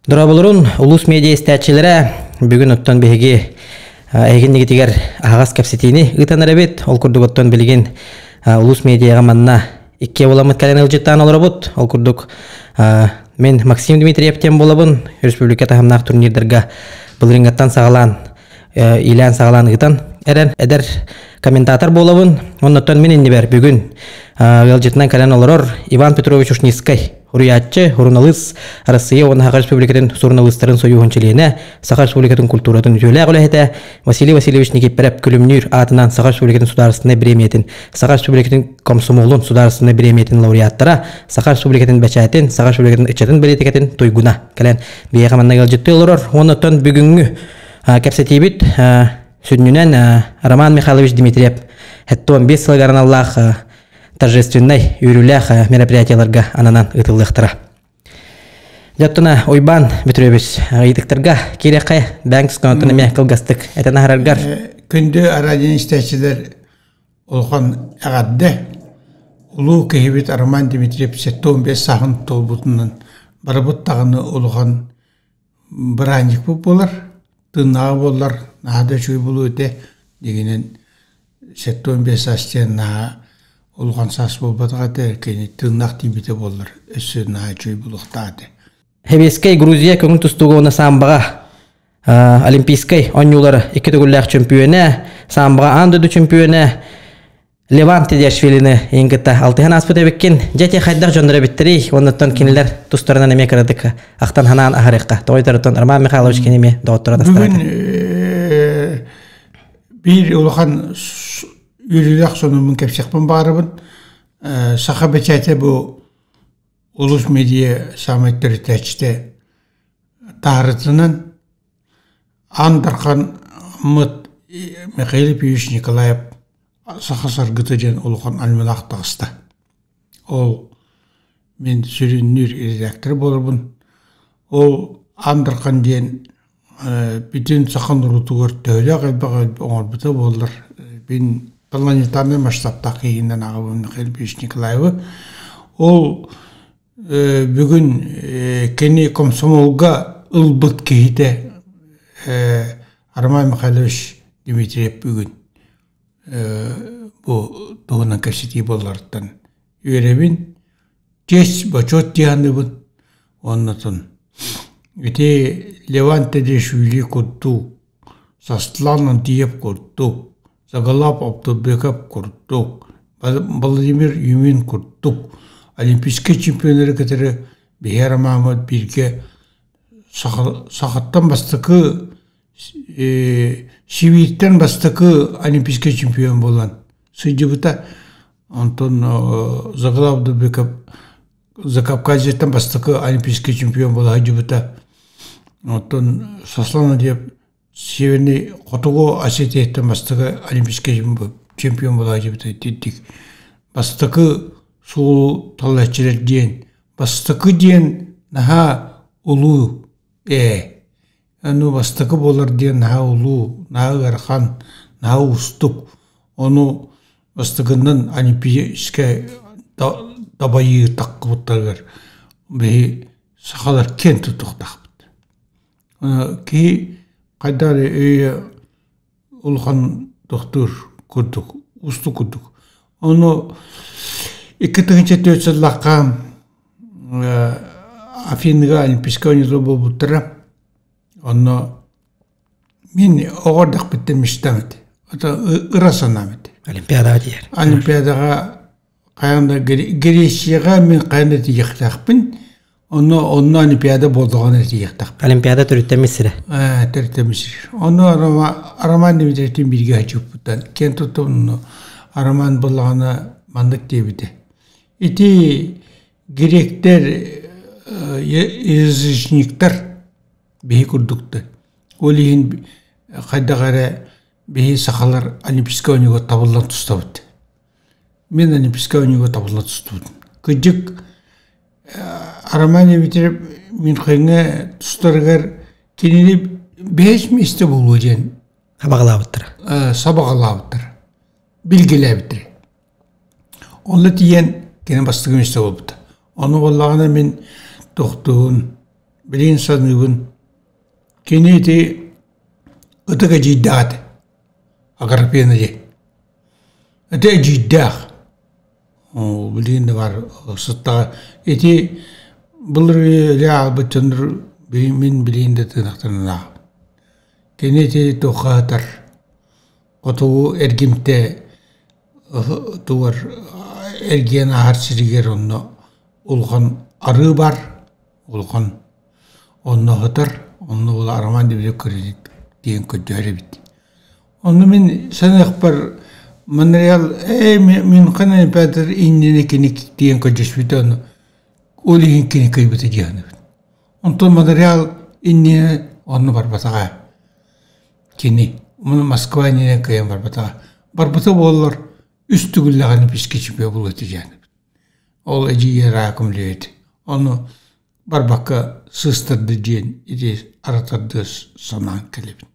Дорооболорун, улуус медиа истээччилэрэ, бүгүн оттон биһиги эһигиннигитигэр аһаҕас кэпсэтиини ыытан эрэбит. Ол курдук оттон билигин улуус медиаҕа манна икки буоламмыт кэлэн ыалдьыттаан олоробут. Ол курдук мин Максим Дмитриев диэн буолабын. Республика таһымнаах турнирдарга былырыыҥҥаттан саҕалаан иилээн саҕалаан ыытан эрэн эдэр комментатор буолабын. Оннуттан мин иннибэр бүгүн ыалдьытынан кэлэн олорор Иван Петрович Ушницкай Суруйааччы, суруналыыс, Арассыыйа уонна Саха Республикатын суруналыыстарын сойууһун чилиэнэ, Саха Республикатын культуратын үтүөлээх үлэһитэ Василий Васильевич Никиппэрэп Күлүмнүүр аатынан Саха Республикатын судаарыстыбаннай бириэмийэтин, Саха Республикатын комсомолун судаарыстыбаннай бириэмийэтин лауреаттара, Саха Республикатын бэчээтин, Саха Республикатын ыччатын бэлиитикэтин туйгуна кэлэн биһиэхэ манна ыалдьыттыы олорор. Уонна оттон бүгүҥҥү кэпсэтиибит сүнньүнэн Роман Михайлович Дмитриев 75 сылыгар аналлаах торжественнай, үөрүүлээх мероприятиеларга ананан ыытыллыахтара. Дьоттуна Уйбаан Петрович ыйытыктарга киирэххэ бэҥ тусканаттан эмиэ кылгастык этэн аһараргар. Күндү радио истээччилэр улахан эҕэрдэ улуу киһибит Роман Дмитриев 75 сааһын туолбутунан барыбыт даҕаны улахан бырааһынньыкпыт буолар, тыыннааҕа буоллар наһаа да үчүгэй буолуо этэ. Дьиҥинэн 75 саас диэн наһаа улахан саас буолбатах этэ, кини тыыннаах тиийбитэ буоллар өссө наһаа үчүгэй буолуохтаах этэ. Сэбиэскэй Грузия көҥүл тустууга уонна самбаҕа Олимпийскай оонньуулары икки төгүллээх чөмпүйүөнэ, самбаҕа аан дойду чөмпүйүөнэ Леван Тедиашвилины иин кытта алтыһан ааспыт эбиккин. Дьэ ити хайдах дьоннор эбиттэрий? Оннуттан кинилэр тустарынан эмиэ кыратык ахтан ханаан аһарыахха. Тоҕойторуттан Роман Михайлович кини эмиэ доҕотторо тастара Бүгүн биир улахан үөрүүлээх сонуммун кэпсиэхпин баҕарабын. Саха бэчээтэ бу улус медиа саамай төрүттээччитэ таһарытынан Аан Дархан мыт Михаил Ефимович Николаев Саха саргыта диэн улахан альманах таҕыста. Ол мин сүрүннүүр редактор буоларбын. Ол Аан Дархан диэн бүтүн саха норуотугар төһөлөөх элбэх оҥорбута буоллар, мин планетарнай масштабтаах киһинэн ааҕабын Михаил Ильич Николаевы. Ол бүгүн кини комсомолга ылбыт киһитэ Роман Михайлович Дмитриев бүгүн бу туһунан кэпсэтии буолларыттан үөрэбин, честь, бочуот дии саныыбын. Оннотон ити Леван Тедешвили курдук, Саслан Антиев курдук, Загалап Абдулбеков курдук, Владимир Юмин курдук олимпийскай чемпионнары кытары биһи Ромаммыт бииргэ сахаттан бастакы Сибииртэн бастакы олимпийскай чемпион буолан сылдьыбыта. Онтон Загалап Абдулбеков Закавказьеттан бастакы олимпийскай чемпион буола сылдьыбыта. Оттон Сослан Адиев Северный Хотугу Осетияттан бастакы олимпийскай чемпион буола сылдьыбыта итинник. Бастакы суолу талааччылар диэн бастакы диэн наһаа улуу ээ Ону бастакы буолар диэн наһаа улуу, наһаа ыарахан, наһаа уустук. Ону бастакыннан олимпийскай дабайыы таххыбыттарыгар биһи сахалар киэн туттуохтаахпыт. Киһи хайдах эрэ өйө улахан тохтуур курдук, уустук курдук. Ону 2004 сыллаахха Афиныга Олимпийскай оонньуулар буолбуттара. Онно мин оҕо эрдэхпиттэн мечтам этэ. Это ыра санаам этэ. Олимпиадаҕа тиийэр. Олимпиадаҕа хайаан да Грецияҕа мин хайаан да тиийиэхтээхпин. Онно онно Олимпиада буоллаҕына тиийиэхтээхпин. Олимпиада төрүттэммит сирэ. Ээ, төрүттэммит сирэ. Онно Роман Дмитриевтин бииргэ сылдьыбыппыттан киэн туттабын. Роман буоллаҕына маннык диэбитэ. Ити гректэр язычниктар биһи курдуктар. Ол иһин хайдах эрэ биһи сахалар Олимпийскай оонньууга табыллан тустабыт. Мин Олимпийскай оонньууга табыллан тустубутум. Кырдьык, Роман Дмитриев Мюнхеҥҥэ тустарыгар кинини бэһис миэстэ буолуо диэн сабаҕалаабыттара. Сабаҕалаабыттара, билгэлээбиттэрэ. Онно тиийэн кини бастакы миэстэ буолбута. Ону буоллаҕына мин тохтуун. Билигин саныыбын, кини ити ытык эдьиийдээх этэ, Аграпена диэн. Ити эдьиийдээх. Билигин да баар сыттаҕа. Ити былыр үйэ аҕалбыт дьоннор мин билигин да тыынахтарынан ааҕабын. Кини ити туохха сытар хотугу эргимтэ тугар эргийэн ааһар сиригэр онно улахан арыы бар, улахан онно сытар, онно була Роман Дмитриев кредит диэн көрдөһөр эбит. Онно мин саныахпар Монреал ээ Мюнхен Олимпиадатыгар иннинэ кини тиийэн көрдөспүтэ ону ол иһин кини кыайбыта дии саныыбын. Онтон Монреал иннинэ онно барбатаҕа. Кини Москва иннинэ кыайан барбатаҕа. Барбыта буоллар үс төгүллээх Олимпийский чемпион буолуо этэ дии саныыбын. Ол эдьиийэ раком үлэһит. Ону барбакка сыыстарды диэн ити аратардыы санаан кэлэбин.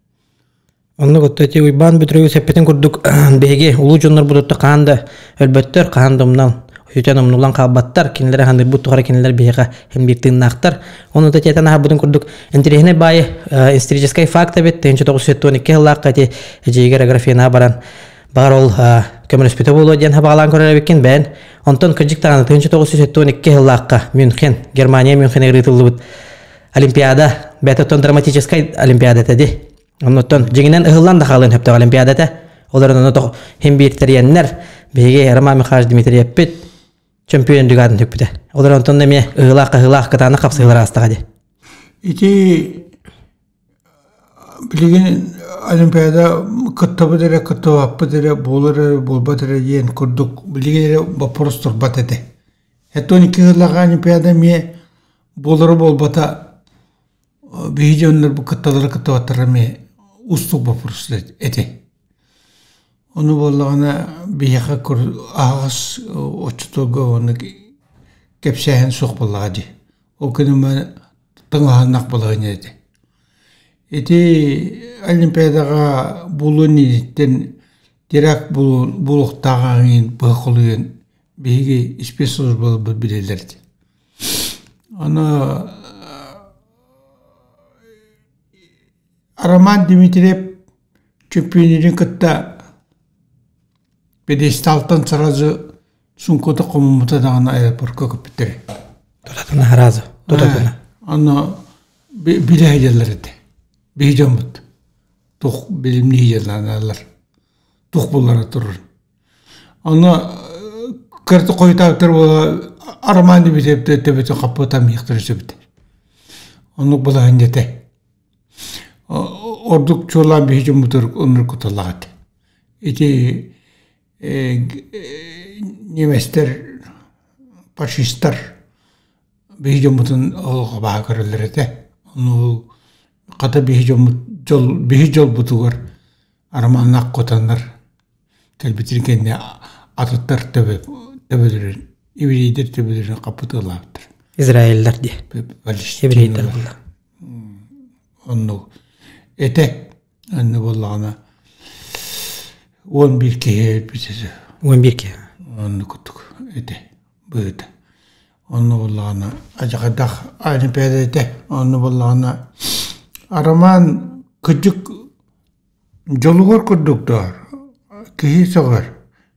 Оннук отто ити Уйбаан Петрович эппитин курдук биһиги улуу дьоннорбут хаһан да өлбөттөр, хаһан да умнан, үтэн умнулан хаалбаттар, кинилэри ханыырбыт тухары кинилэр биһиэхэ хем биир тыыннаахтар. Ону да тиэтэн аһарбытын курдук интэриэһинэй баайы историческай факт эбит 1972 сыллаахха ити эдьиийигэр Аграфена баран Баҕар ол көмөлөспүтэ буолуо диэн хабаҕалаан көрөр эбиккин бэйэн. Онтон кырдьык даҕаны 1972 сыллаахха Мюнхен, Германия Мюнхеныгар ыытыллыбыт Олимпиада, бэйэтэ оттон драматическай Олимпиада этэ дии. Оннуттан дьиҥинэн ыһыллан да хаалыан сөптөөх Олимпиада этэ. Ол эрэн ону хим биир тэрийэннэр биһиги Роман Михайлович Дмитриевпит чөмпүйүөн дүгаатын түкпүтэ. Ол эрэн онтон эмиэ ыһыылаах-хаһыылаах кытаанах хапсыһыылар аастаҕа дии. Ити Билигин Олимпиада кыттабыт эрэ, кыттыбаппыт эрэ, буолар эрэ, буолбат эрэ диэн курдук билигин эрэ боппуруос турбат этэ. Оттон икки сыллаах Олимпиада эмиэ буолара буолбата биһи дьоннор бу кытталлара кыттыбаттара эмиэ уустук боппуруос этэ. Ону буоллаҕына биһиэхэ аһаҕас оччотугар оннук кэпсээһин суох буоллаҕа дии. Ол күнүмэ таҥаһаннах балаһыанньа этэ. Ити Олимпиадаҕа буолуон инниттэн теракт буолуохтааҕын иһин быһа холуйан биһиги спецслужбаларбыт билэллэр этэ. Аны Роман Дмитриев чөмпүйүнүрүн кытта пьедесталтан сразу Суумката хомуммута даҕаны аэропортка көппүттэрэ. Тутатына сразу, тутатына. Аны билэ сылдьаллар этэ. Биһи дьоммут туох билимнии сылдьаллар. Туох буллара турар. Аны кырты хойутаабыттар буола Роман Дмитриевтэ төбөтүн хаппыта миэхтэрэ сөбүтэ. Оннук балаһын этэ. Ордук чуолаан биһи дьоммутугар оннук куталлаах этэ. Ити Немецтэр, фашистар биһи дьоммутун олох абааһы көрөллөр этэ. Ону хата биһи дьоммут дьол биһи дьолбутугар Арамааннаах куотаннар кэлбитин кэннэ атыттар төбөлөрүн еврейдэр төбөлөрүн хаппытыалаабыттар. Израильлар дии. Еврейдэр буолла. Оннук этэ. Анны буоллаҕына 11 киһи өлбүт этэ. 11 киһи. Оннук курдук этэ быһыыта. Онно буоллаҕына адьахайдах Олимпиада этэ. Онно буоллаҕына Роман кырдьык дьолугар курдук доор киһи сөҕөр.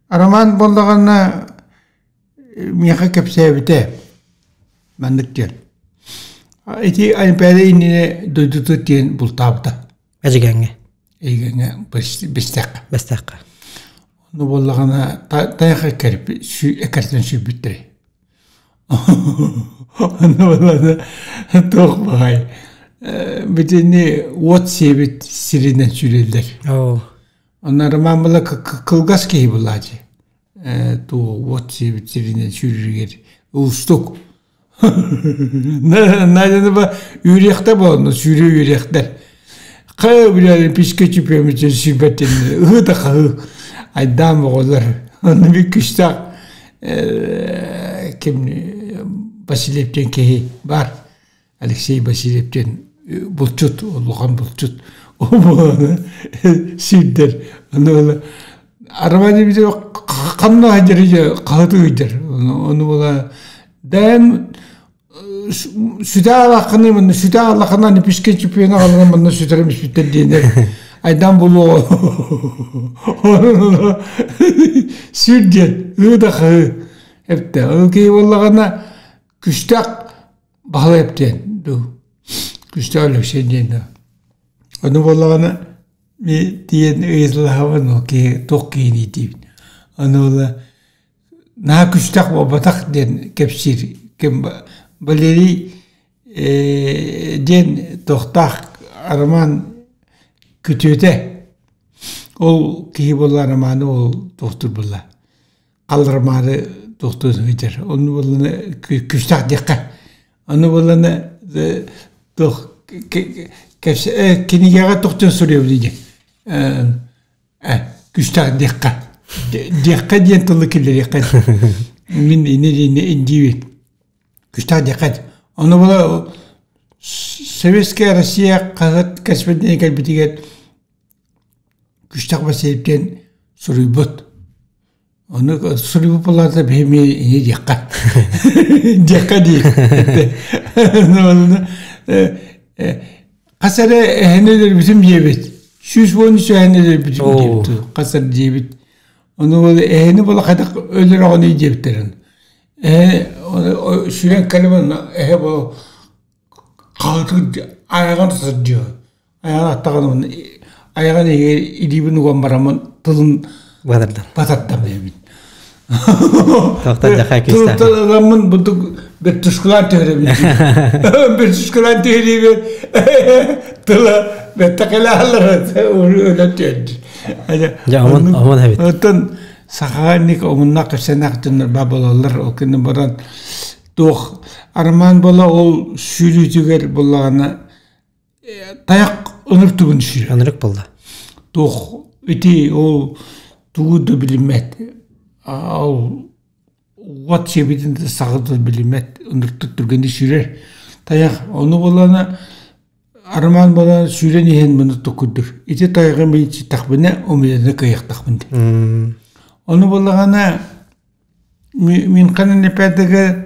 Роман буоллаҕына миэхэ кэпсээбитэ маннык диэн. Ити Олимпиада иннинэ дойдутугар тиийэн бултаабыта. Эдьигээҥҥэ. Эйгэҥҥэ Бэстэххэ. Бэстэххэ. Ону буоллаҕына тайах эккэртэн сүүрбүттэрэ. Ону буоллаҕына туох баҕай бүтүннүү уот сиэбит сиринэн сүүрэллэр. Онно Роман была кылгас киһи буолааччы. Туох уот сиэбит сиринэн сүүрэригэр уустук. Надя ба үөрүйэхтэр буоланна сүүрэ үөрүйэхтэр. Хайа билэ пичке чемпионмут сүүрбэттэн ыһыы да хаһыы айдаан оҕолор. Онно bir күстээх ким Васильев диэн киһи бар. Алексей Васильев диэн булчут, улахан булчут. Сүүрдэр. Ону Роман ханна сылдьар хаһытыы сылдьар. Ону була дээн Сүтэ алаххыны манна сүтэ алаххына Олимпийскай чемпиона аҕалан манна сүтэрим испиттэр диэннэр айдаан булуо сүр диэн ыы да хаһыы эптэ ол киһи буоллаҕына күстээх Баһылай эптиэн дуу күстээх Өлөксөй диэн да ону буоллаҕына тиийэн ыйыталаһабын ол киһи туох киһиний диибин ону буолла наһаа күстээх буолбатах диэн кэпсиир ким Валерий диэн туохтаах Роман күтүөтэ ол киһи буолла Романы ол туохтуур буолла халларымаары туохтуу сылдьар онну буоллана күстээх диэххэ ону буоллана туох кинигэҕэ тохтон суруйабын диэн Күстээх диэххэ. Диэххэ диэн тылы киллэриэххэ. Мин ини диини диибин. Күстээх диэххэ. Ону була Советская Россия хаһыат кэспэтинэ кэлбитигэр Күстээх Васильев диэн суруйбут. Ону суруйбут буоллаата биһи эмиэ ини диэххэ. Диэххэ дии. Хас эрэ эһэни өлөрбүтүм диэбит. 113 эһэни өлөрбүтүм диэбит. Хас эрэ диэбит. Ону ол эһэни була хайдах өлөрөҕүнүй диэбиттэрин. Эһэ сүрэн кэлэн эһэ бу хаһытыр айаҕын сылдьыа. Айаҕын аттаҕын айаҕын иһигэр илиибин уган бараммын тылын Батардан. Батардам диэбит. Тоқтар жақай күйістер. Тылламмын бұдық бертушкалаан түһэрэбин. Бертушкалаан түһэриибин тыла бэттакалааллар өлө түһэрди. Дьэ, омун омун эбит. Оттон сахаҕа инник омуннаах кэпсэнээх дьоннор баа буолаллар. Ол кэннэ баран туох Арман буола ол сүүрүүтүгэр буллаҕына тайах ынырык тугун сүүрэр. Ынырык буолла. Туох ити ол тугу да билиммэт. Ол уот сиэбитин да саҕа да билиммэт. Ынырыктык түргэнник сүүрэр. Тайах ону буоллаҕына Роман буолан сүүрэн иһэн муну токуйдур. Ити тайаҕы мин ситтэхпинэ умуйаны кыайыахтахпын дии. Ону буоллаҕына мин ханан эппэтэгэ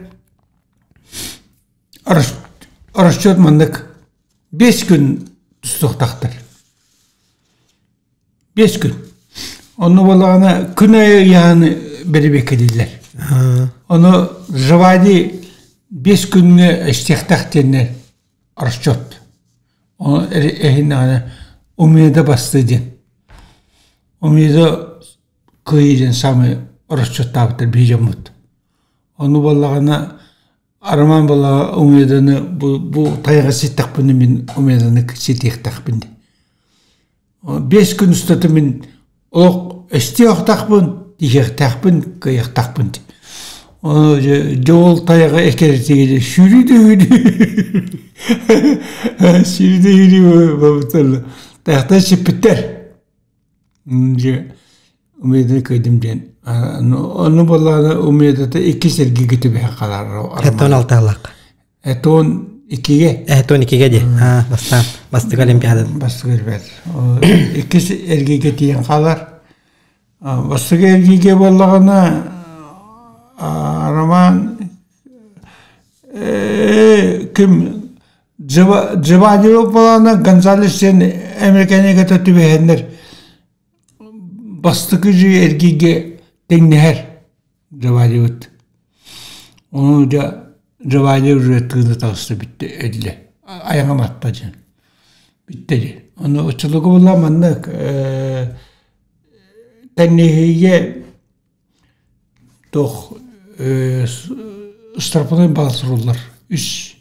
Расчет маннык 5 күн тустуохтаахтар. 5 күн. Онно буоллаҕына күн аайы ыйааны бэрэбиэркэлииллэр. Ону Живади 5 күҥҥэ эстиэхтээх диэннэр расчет. Ону эһиннэҕинэ Умеда басты диэн. Умеда кыайыы диэн саамай расчеттаабыттар биһи дьоммут. Ону буоллаҕына Роман буоллаҕа Умеданы бу, бу тайҕа ситтэхпинэ мин Умеданы ситиэхтэхпин дии. 5 күн устата мин олох эстиэхтаахпын, тиһиэхтээхпин, кыайыахтаахпын дии. Ону дьэ ол тайаҕа эккирэтигэ сүүрүү сүүрүү сүүрүү бабыталла. Тайахтан сиппиттэр. Дьэ Умеданы кыайдым диэн. Ону буоллаҕына Умедата иккис эргииргэ түбэһэ хаалар. Этон алтаалаах. Этон иккигэ. Этон иккигэ дии. Бастаан бастакы олимпиада. Бастакы олимпиада. Иккис эргииргэ тиийэн хаалар. Бастакы эргииргэ буоллаҕына Роман ким Джованни буоллаҕына Гонзалес диэн Американецка түбэһэннэр Бастакы дьиэ эргииргэ тэҥнэһэр Джавадибыт. Ону дьэ Джавади уже тыына таҕыста бүттэ этилэ. Айаҥа матта диэн. Бүттэ диэн. Ону оччолорго буолла маннык тэҥнэһиигэ туох ыстарпанай баал суруллар. Үс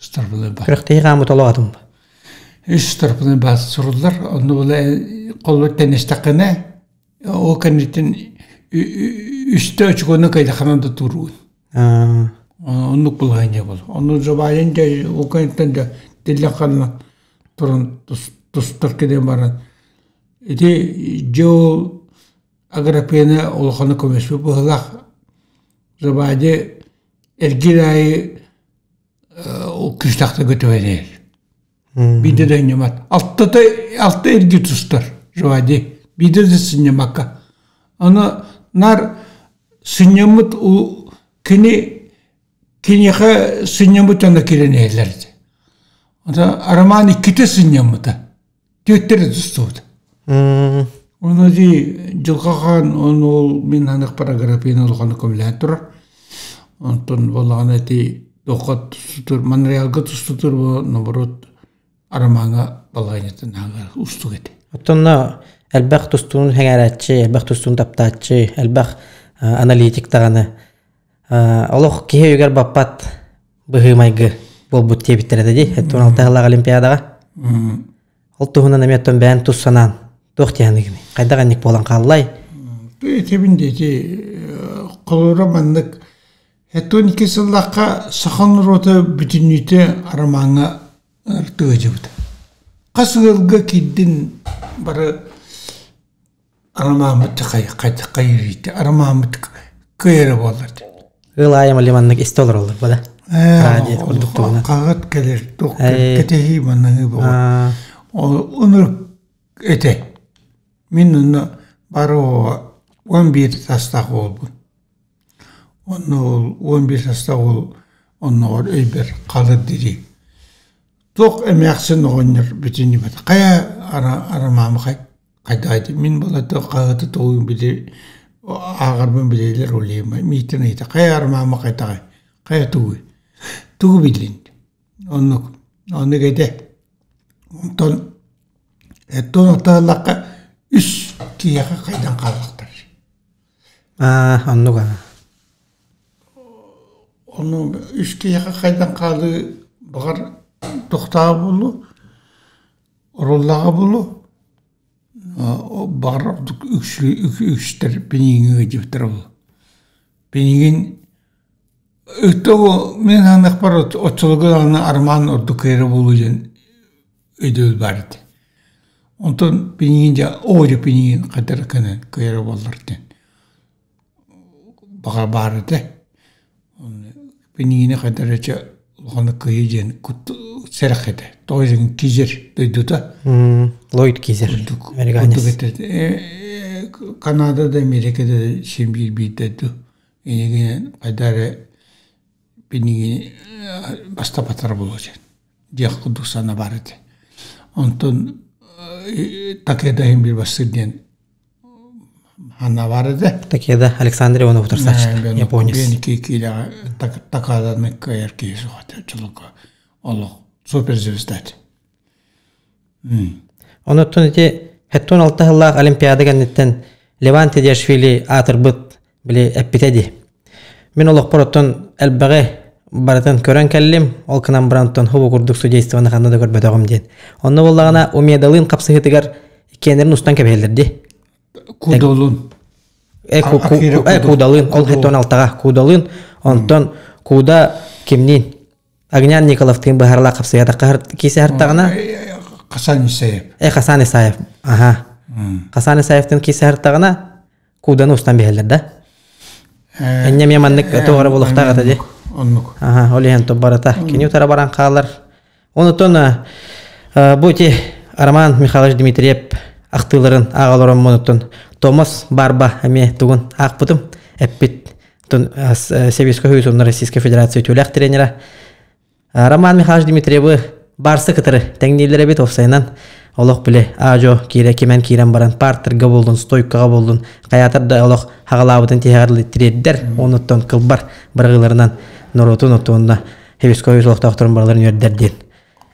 ыстарпанай баал. Күрэхтэһии хаамыт олоҕотум. Үс ыстарпанай баал суруллар. Онно була холбор тэннэстэххинэ ол кэнниттэн үстэ очукуону кыайдаххына да туруун. Оннук булаһынньа бол. Ону Жабайын дьэ ол кэнниттэн дьэ тиллэххинэ туран тустар кэлэн баран ити дьэ ол Аграпена улаханнык көмөспүт быһыылаах. Жабади эргиир аайы күүстээхтик көтөҕөн иһэр. Биирдэ да ынньамат. Алтата алта эргиир тустар Жабади. Биирдэ да сынньаммакка. Аны наар сынньаммыт кини Киниэхэ сынньаммыт дьоно киирэн иһэллэр этэ. Онтон Роман иккитэ сынньаммыта. Түөттэрэ тустубут. Ону дии дьылҕа хаан ону ол мин ханыхпар Аграпина улаханнык көмөлөһөн турар. Онтон буоллаҕына ити туохха тустутур Монреалга тустутур бу наоборот Ромаҥа балаһыанньатын ааҕар уустук этэ. Оттон элбэх тустуун сэҥээрээччи, элбэх тустуун таптааччы, элбэх аналитик даҕаны олох киһи өйүгэр баппат быһыы-майгы буолбут диэбиттэрэ да дии. Эттон алтыһалаах Олимпиадаҕа. Ол туһунан эмиэ оттон бэйэн тус санаан туох диэхиный? Хайдах инник буолан хааллай? Этибин диэки холобура маннык Эттон икки сыллаахха саха норуота бүтүннүүтэ ромаҥҥа тыадьыбыт. Хас ыалга киирдин бары Арамааммыт хайырыйда, арамааммыт кыайара буоллар диэн. Ыал аайы маннык истэ олороллор бада. Радио курдук туһунан. Хаҕыт кэлэр, туох кэтэһии манныгы буолар. Онор этэ. Мин онно бары 11 састаах буолбут. Онно ол 11 састаах уол онноҕор өйбөр халыр дири. Туох эмээхсин оҕонньор бүтүннүбэт. Хайа арамаамы Хайдаҕай мин балата хаһыаты тоҕуйун били ааҕарбын билэлэр олейма миитин ыйыта хайа армаама хайдаҕай хайа тугуй тугу биллин оннук оннук этэ онтон эттон отааллахха үс киһиэхэ хайдан хааллахтар аа оннук ону үс киһиэхэ хайдан хаалыы баҕар тохтоо буолуо Оруллаҕа булу баҕар ордук үксүтэр пиниҥҥэ ыдьыбыттара буолуо. Пинигин мин саныахпар оччолорго даҕаны Арман ордук кыайара буолуо диэн өйдөбүл баар этэ. Онтон пинигин дьэ оо дьэ пинигин хайдах эрэ гынан кыайара буоллар диэн баҕа баар этэ. Пинигини хайдах эрэ чэ улаханнык кыайыы диэн сэрэх этэ. Тоҕо диэн Кизер дойдута. Ллойд Кизер, американец. Канада да Америка да син биир биир дойду. Инигинэн хайдах эрэ пинигини бастапатара буолуо диэн диэх курдук санаа баар этэ. Онтон Такеда иһин биир бастыыр диэн Ханна баар этэ? Такеда Александр Иванов утарсааччыта, японец. Биэники киилэҕэ такааданы кыайар киһи суох этэ оччолорго олох суперзвезда этэ. Онуттан ити 76 сыллаах Олимпиада кэнниттэн Леван Тедиашвили аатырбыт били эппитэ дии. Мин олохпор оттон элбэҕи барытын көрөн кэллим, ол гынан баран оттон хобу курдук судействоны ханна да көрбөтөҕүм диэн. Онно буоллаҕына Умедалыын хапсыһыытыгар иккиэннэрин устан кэбиһэллэр дии. Кудолун. Э, Кудалыын, ол хеттон алтаҕа Кудалыын, онтон Куда кимниин? Огнян Николовтыын быһаарылаах хапсыһыатахха кисе хартаҕына Хасан Исаев. Э, Хасан Исаев. Аха. Хасан Исаевтын кисе хартаҕына Куданы устан биһэллэр да. Энньэ эмиэ маннык туох эрэ буолуохтаах этэ дии. Оннук. Аха, ол иһэн барата. Кини утара баран хаалар. Онутон бу ити Роман Михайлович Дмитриев ахтыыларын ааҕа олороммун оттон Томас Барба эмиэ тугун аахпытым эппит Советского Союза Российской Федерация үтүөлээх тренера Роман Михайлович Дмитриевы барсы кытары тэҥнииллэр эбит уопсайынан олох били аа-дьуо киирэ кимэн киирэн баран партерга буоллун стойкаҕа буоллун хайаатар да олох хаҕалаабытын тиһэҕэр тириэрдэр онуттан кылбар бырагыыларынан норуотун оттуонна Хевиской олохтоохторун барыларын үөрдэр диэн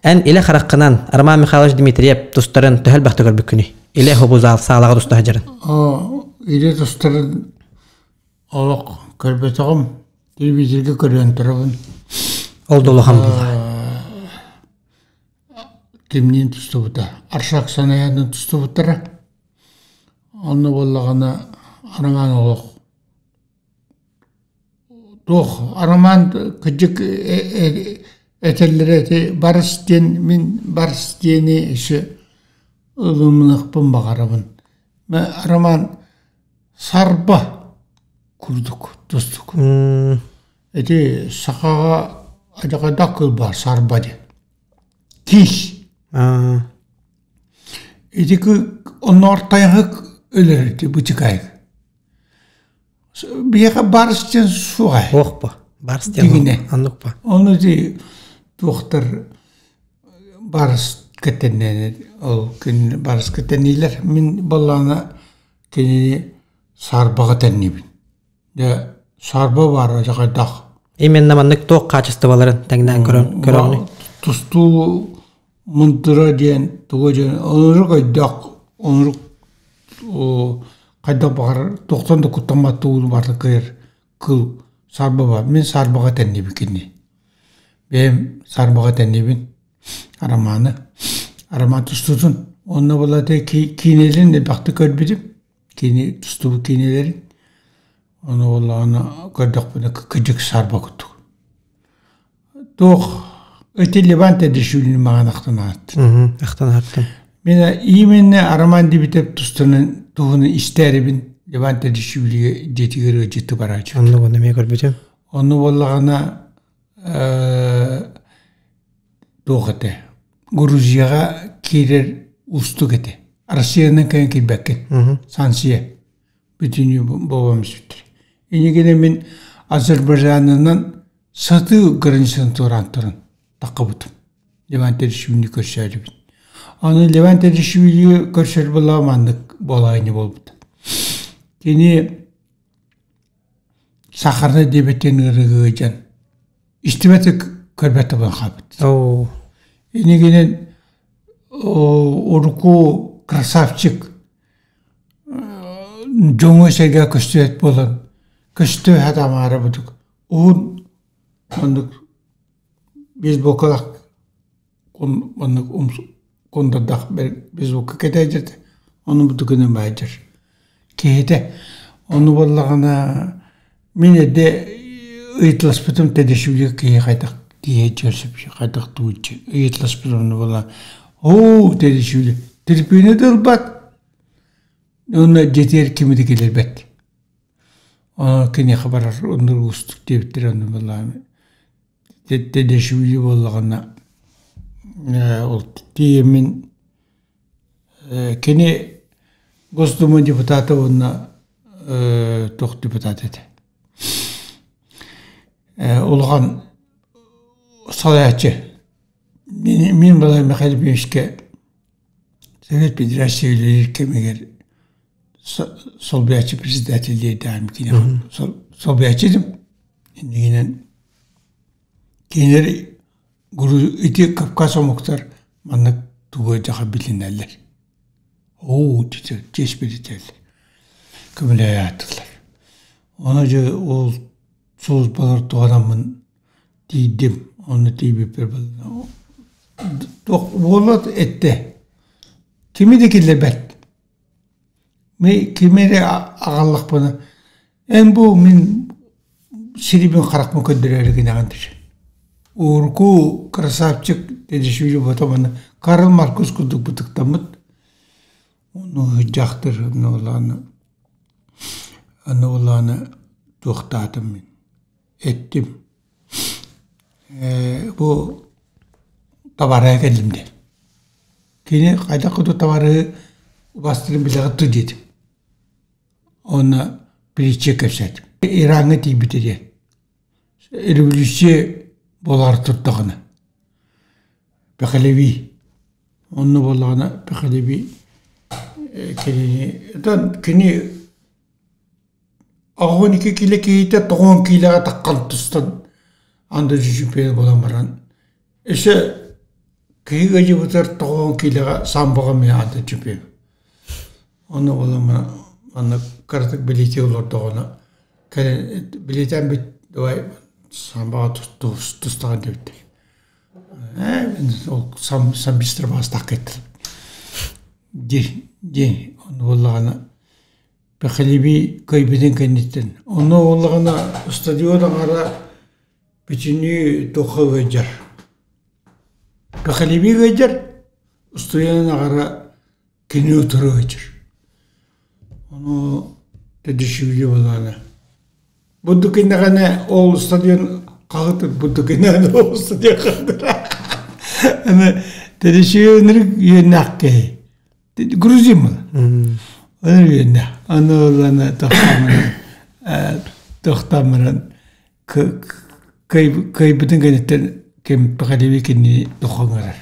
эн илэ хараххынан Роман Михайлович Дмитриев тустарын төһө элбэхтэ көрбүккүнүй илэ хобу саалаҕа туста сылдьарын илэ тустарын Олох көрбөтөҕүм, телевизорга көрөн турабын. Ол да улахан буолла. Кимниин тустубута? Аршак Санаянын тустубуттара. Онно буоллаҕына Арамаан олох туох Арамаан кырдьык этэллэрэ ити барыс диэн мин барыс диэни еще ылымыныахпын баҕарабын. Роман Сарба курдук тустук. Ити сахаҕа адьакайдах кыыл баар сарба диэн. Киис. Ити оннооҕор тайаҕы өлөрөр ити бычыкаайык. Биһиэхэ барыс диэн суох ээ. Суох бу. Барс диэн оннук ба. Ону ди туохтар барс кэтэннэн ол күн барс кэтэнилэр мин боллаана кинини саарбаҕа тэннибин. Дьэ саарба баара дьаҕайдах. Именно маннык туох хаачыстыбаларын тэҥнээн көрөн көрөҕүнүй? Тустуу мындыра диэн тугу диэн онурук өйдөөх онурук хайдах баҕарар туохтан да куттаммат тууну барыта кыайар кыл саарба баар. Мин саарбаҕа тэннибин кини. Бэйэм саарбаҕа тэннибин Арамааны. Арамаан тустуутун. Онно буолла киинэлэрин элбэхтик көрбүтүм. Кини тустубут киинэлэрин. Ону буоллаҕына көрдөхпүнэ кыдьык саарба курдук. Туох эти Леван Тедешвилини маҕан ахтан ааттым. Ахтан ааттым. Мен именно Роман Дибитеп тустанын туһунан истээрибин Леван Тедешвилиге дьиэтигэр ыалдьытты барааччы. Оннук онно эмиэ көрбүтүм. Онну буоллаҕына туох этэ Грузияҕа киирэр уустук этэ. Россиянан кэлэн киирбэккин. Санкция. Бүтүнүү буолан бүттүр. Инигинэ мин Азербайджанынан сатыы границаны туораан туран таххыбытым. Леван Тедишвилини көрсөөрүбүн. Аны Леван Тедишвили көрсөр буолла маннык буолаайны буолбут. Кини сахарный диабеттен ыарыыга ыалдьан истибэт көрбөт буолан хаалбыт. Инигинэн урукку красавчик дьоҥҥо-сэргэ көстүбэт буолан көстө сатаамаары бурдук уһун оннук бейсболкалаах оннук кундардах бейсболка кэтээдьэртэ ону бурдук гынан баайдьар киһитэ ону буоллаҕына мин эрдэ ыйыталаспытым тэдэшивлигэ киһи хайдах тиийэ сөп хайдах тууччу ыйыталаспытым ону буолла оо тэдэшивли трибүнэ да ылбат уонна дьиэтигэр кими да киллэрбэт киниэхэ барар оннук уустук диэбиттэрэ онно буоллаҕына Тэдэшвили буоллаҕына ол тиийэммин кини Госдума депутата уонна туох депутат этэ улахан салайааччы мин балай Михаил Ефимовичка Совет Федерация үлэлиир кэмигэр солбуйааччы председатель диэтэҕим кини солбуйааччы этим иннигинэн кинилэр ити Кавказ омуктар маннык тугу дьаха билинэллэр оо честь билитэллэр көмөлөһө ааттылар ону дьэ ол службалар туһанаммын тиийдим онно тиийбиппэр туох буолла эттэ кими да киллэрбэт Кими эрэ аҕаллахпына эн бу мин сирибин харахпын көрдөрөөрү гынаҕын диир. Урукку красавчик Дедишвили ботоманы Карл Маркус курдук бытыктаммыт. Ону дьахтар аны аны туохтаатым мин эттим. Бу табаарыһа кэллим диэн. Кини хайдах курдук табаарыһы убастырын билэҕит дуу диэтим. Уонна притча кэпсээтим. Ираҥҥа тиийбитэ диэн. Революция буолаары турдаҕына. Пехлеви. Онно буоллаҕына Пехлеви кинини кини 82 киилэ киһитэ 90 киилэҕэ таххан тустан анда чемпион буолан баран өссө киһи ыалдьыбытыгар 90 киилэҕэ самбоҕа эмиэ анда чемпион. Онно буолан манна кыратык билиитии олордоҕуна кэлин билиитээн бүт давай самбоҕа тустаҕын диэбиттэр. Ээ ол самбистар баҕастаах кэттилэр. Ди ди онно буоллаҕына Пехлеви кыайбытын кэнниттэн. Онно буоллаҕына стадион аҥара бүтүннүү туохха ыалдьар. Пехлеви ыалдьар, стадион аҥара кини утары ыалдьар. Ону Тедишвили буоллаҕына. Бурдук иннэҕинэ ол стадион хаһытыр бурдук иннэҕинэ ол стадион хаһытыр. Аны Тедишвили ынырык үөннээх киһи. Грузин был. Аны аны ылана тохтамыран тохтамыран Кыайбытын кэнниттэн ким Пахалеви кинини дохоҥҥарар.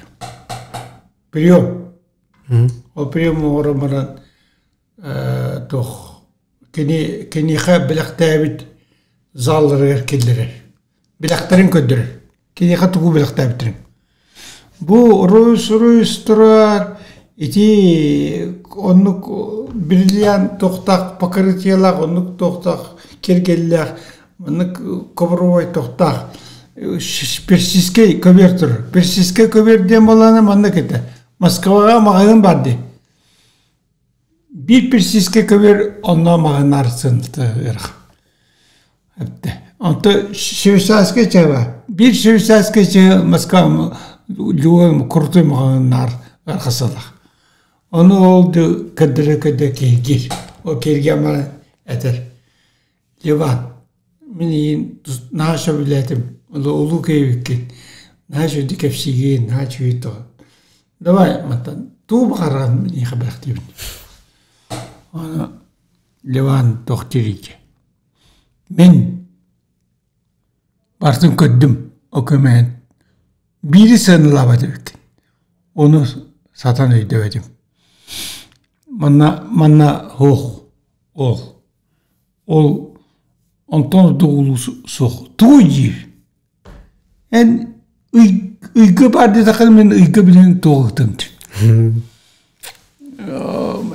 Прием. Ол прием оҥорон баран туох кини киниэхэ бэлэхтээбит залларыгар киллэрэр. Билэхтэрин көрдөрөр. Киниэхэ тугу билэхтээбиттэрин. Бу Ройс-Ройс турар ити оннук бриллиант туохтаах покрытиелаах, оннук туохтаах киэргэллээх, маннык ковровай туохтаах персидскэй көбүөр турар. Персидскэй көбүөр диэн буоллаҕына маннык этэ. Москваҕа маҕаһыын бар дии. Биир персидскэй көбүөр онно маҕаһыыннар сыаната ыарахан. Онто швейцарскай чай баар. Биир швейцарскай чай Москва любой крутой маҕаһыыннар архасалах. Ону ол көрдөрө-көрдөрө киһиргиир. Ол киһиргээн баран этэр: Иван, мин эйигин наһаа сөбүлээтим, улуу киһибиккин, наһаа үчүгэйдик кэпсиигин, наһаа үчүгэй тоҕо. Давай мантан тугу баҕараргын миэхэ бэлэхтиибин. Аны Ливан туох диирий Мин барытын көрдүм, ол көмөһүн. Биири сыаналаабат эбиккин. Ону сатан өйдөөбөтүм. Манна манна суох ол. Ол онтон ордук улуу суох. Тугуй диир? Эн ый ыйга баар диэтэххинэ мин ыйга билэн туох ыытым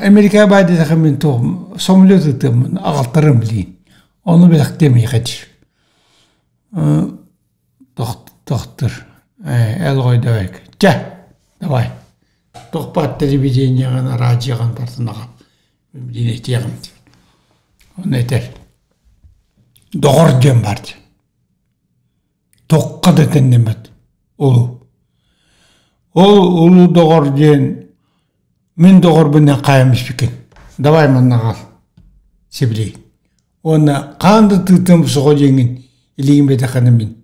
Америкаҕа баар диэтэххэ мин туох самолет ыытыаммын аҕалтарым билигин. Ону бэлэхтиэм эйиэхэ диир. Тохтор эл давай чэ давай туох баар телевидениеҕын араадьыйаҕын барытын аҕал билигин этиэҕим диир. Ону этэр доҕор диэн баар диир. Туохха да тэннэммэт улуу. Ол улуу доҕор диэн мин доҕорбун эн хаайан испиккин. Давай манна аҕал сибилигин. Уонна хаан да тыытыам суоҕа диэҥҥин илиигин бэтэххинэ мин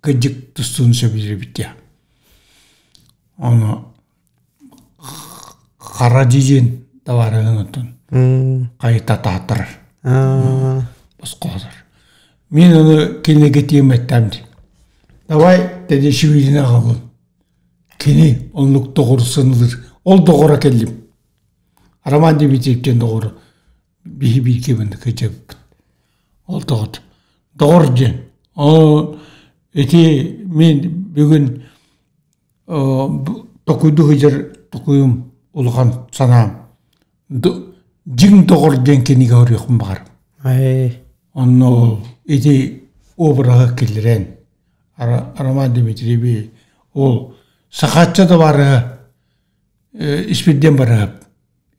кырдьык тустууну сөбүлүүр диэ. Ону Хара дьидьин табаарыһын оттон хайыта тааттарар. Босхоотор. Мин ону кинигэ тиэмэттээм дии. Давай Тедешвилини аҕалын. Кини оннук доҕорусанылыр. Ол доҕоро кэллим. Роман Дмитриев диэн доҕору биһи бииргэ маннык кыдьабыппыт. Ол доҕор. Доҕор диэн. Ол ити мин бүгүн Токуйду сылдьар токуйум улахан санаам дьиҥ доҕор диэн кинигэ оруйуохпун баҕарабын. Онно ол ити обраһы киллэрэн Роман Дмитриевич ол Сахаачча табаарыһа Испирдиэн Барыһап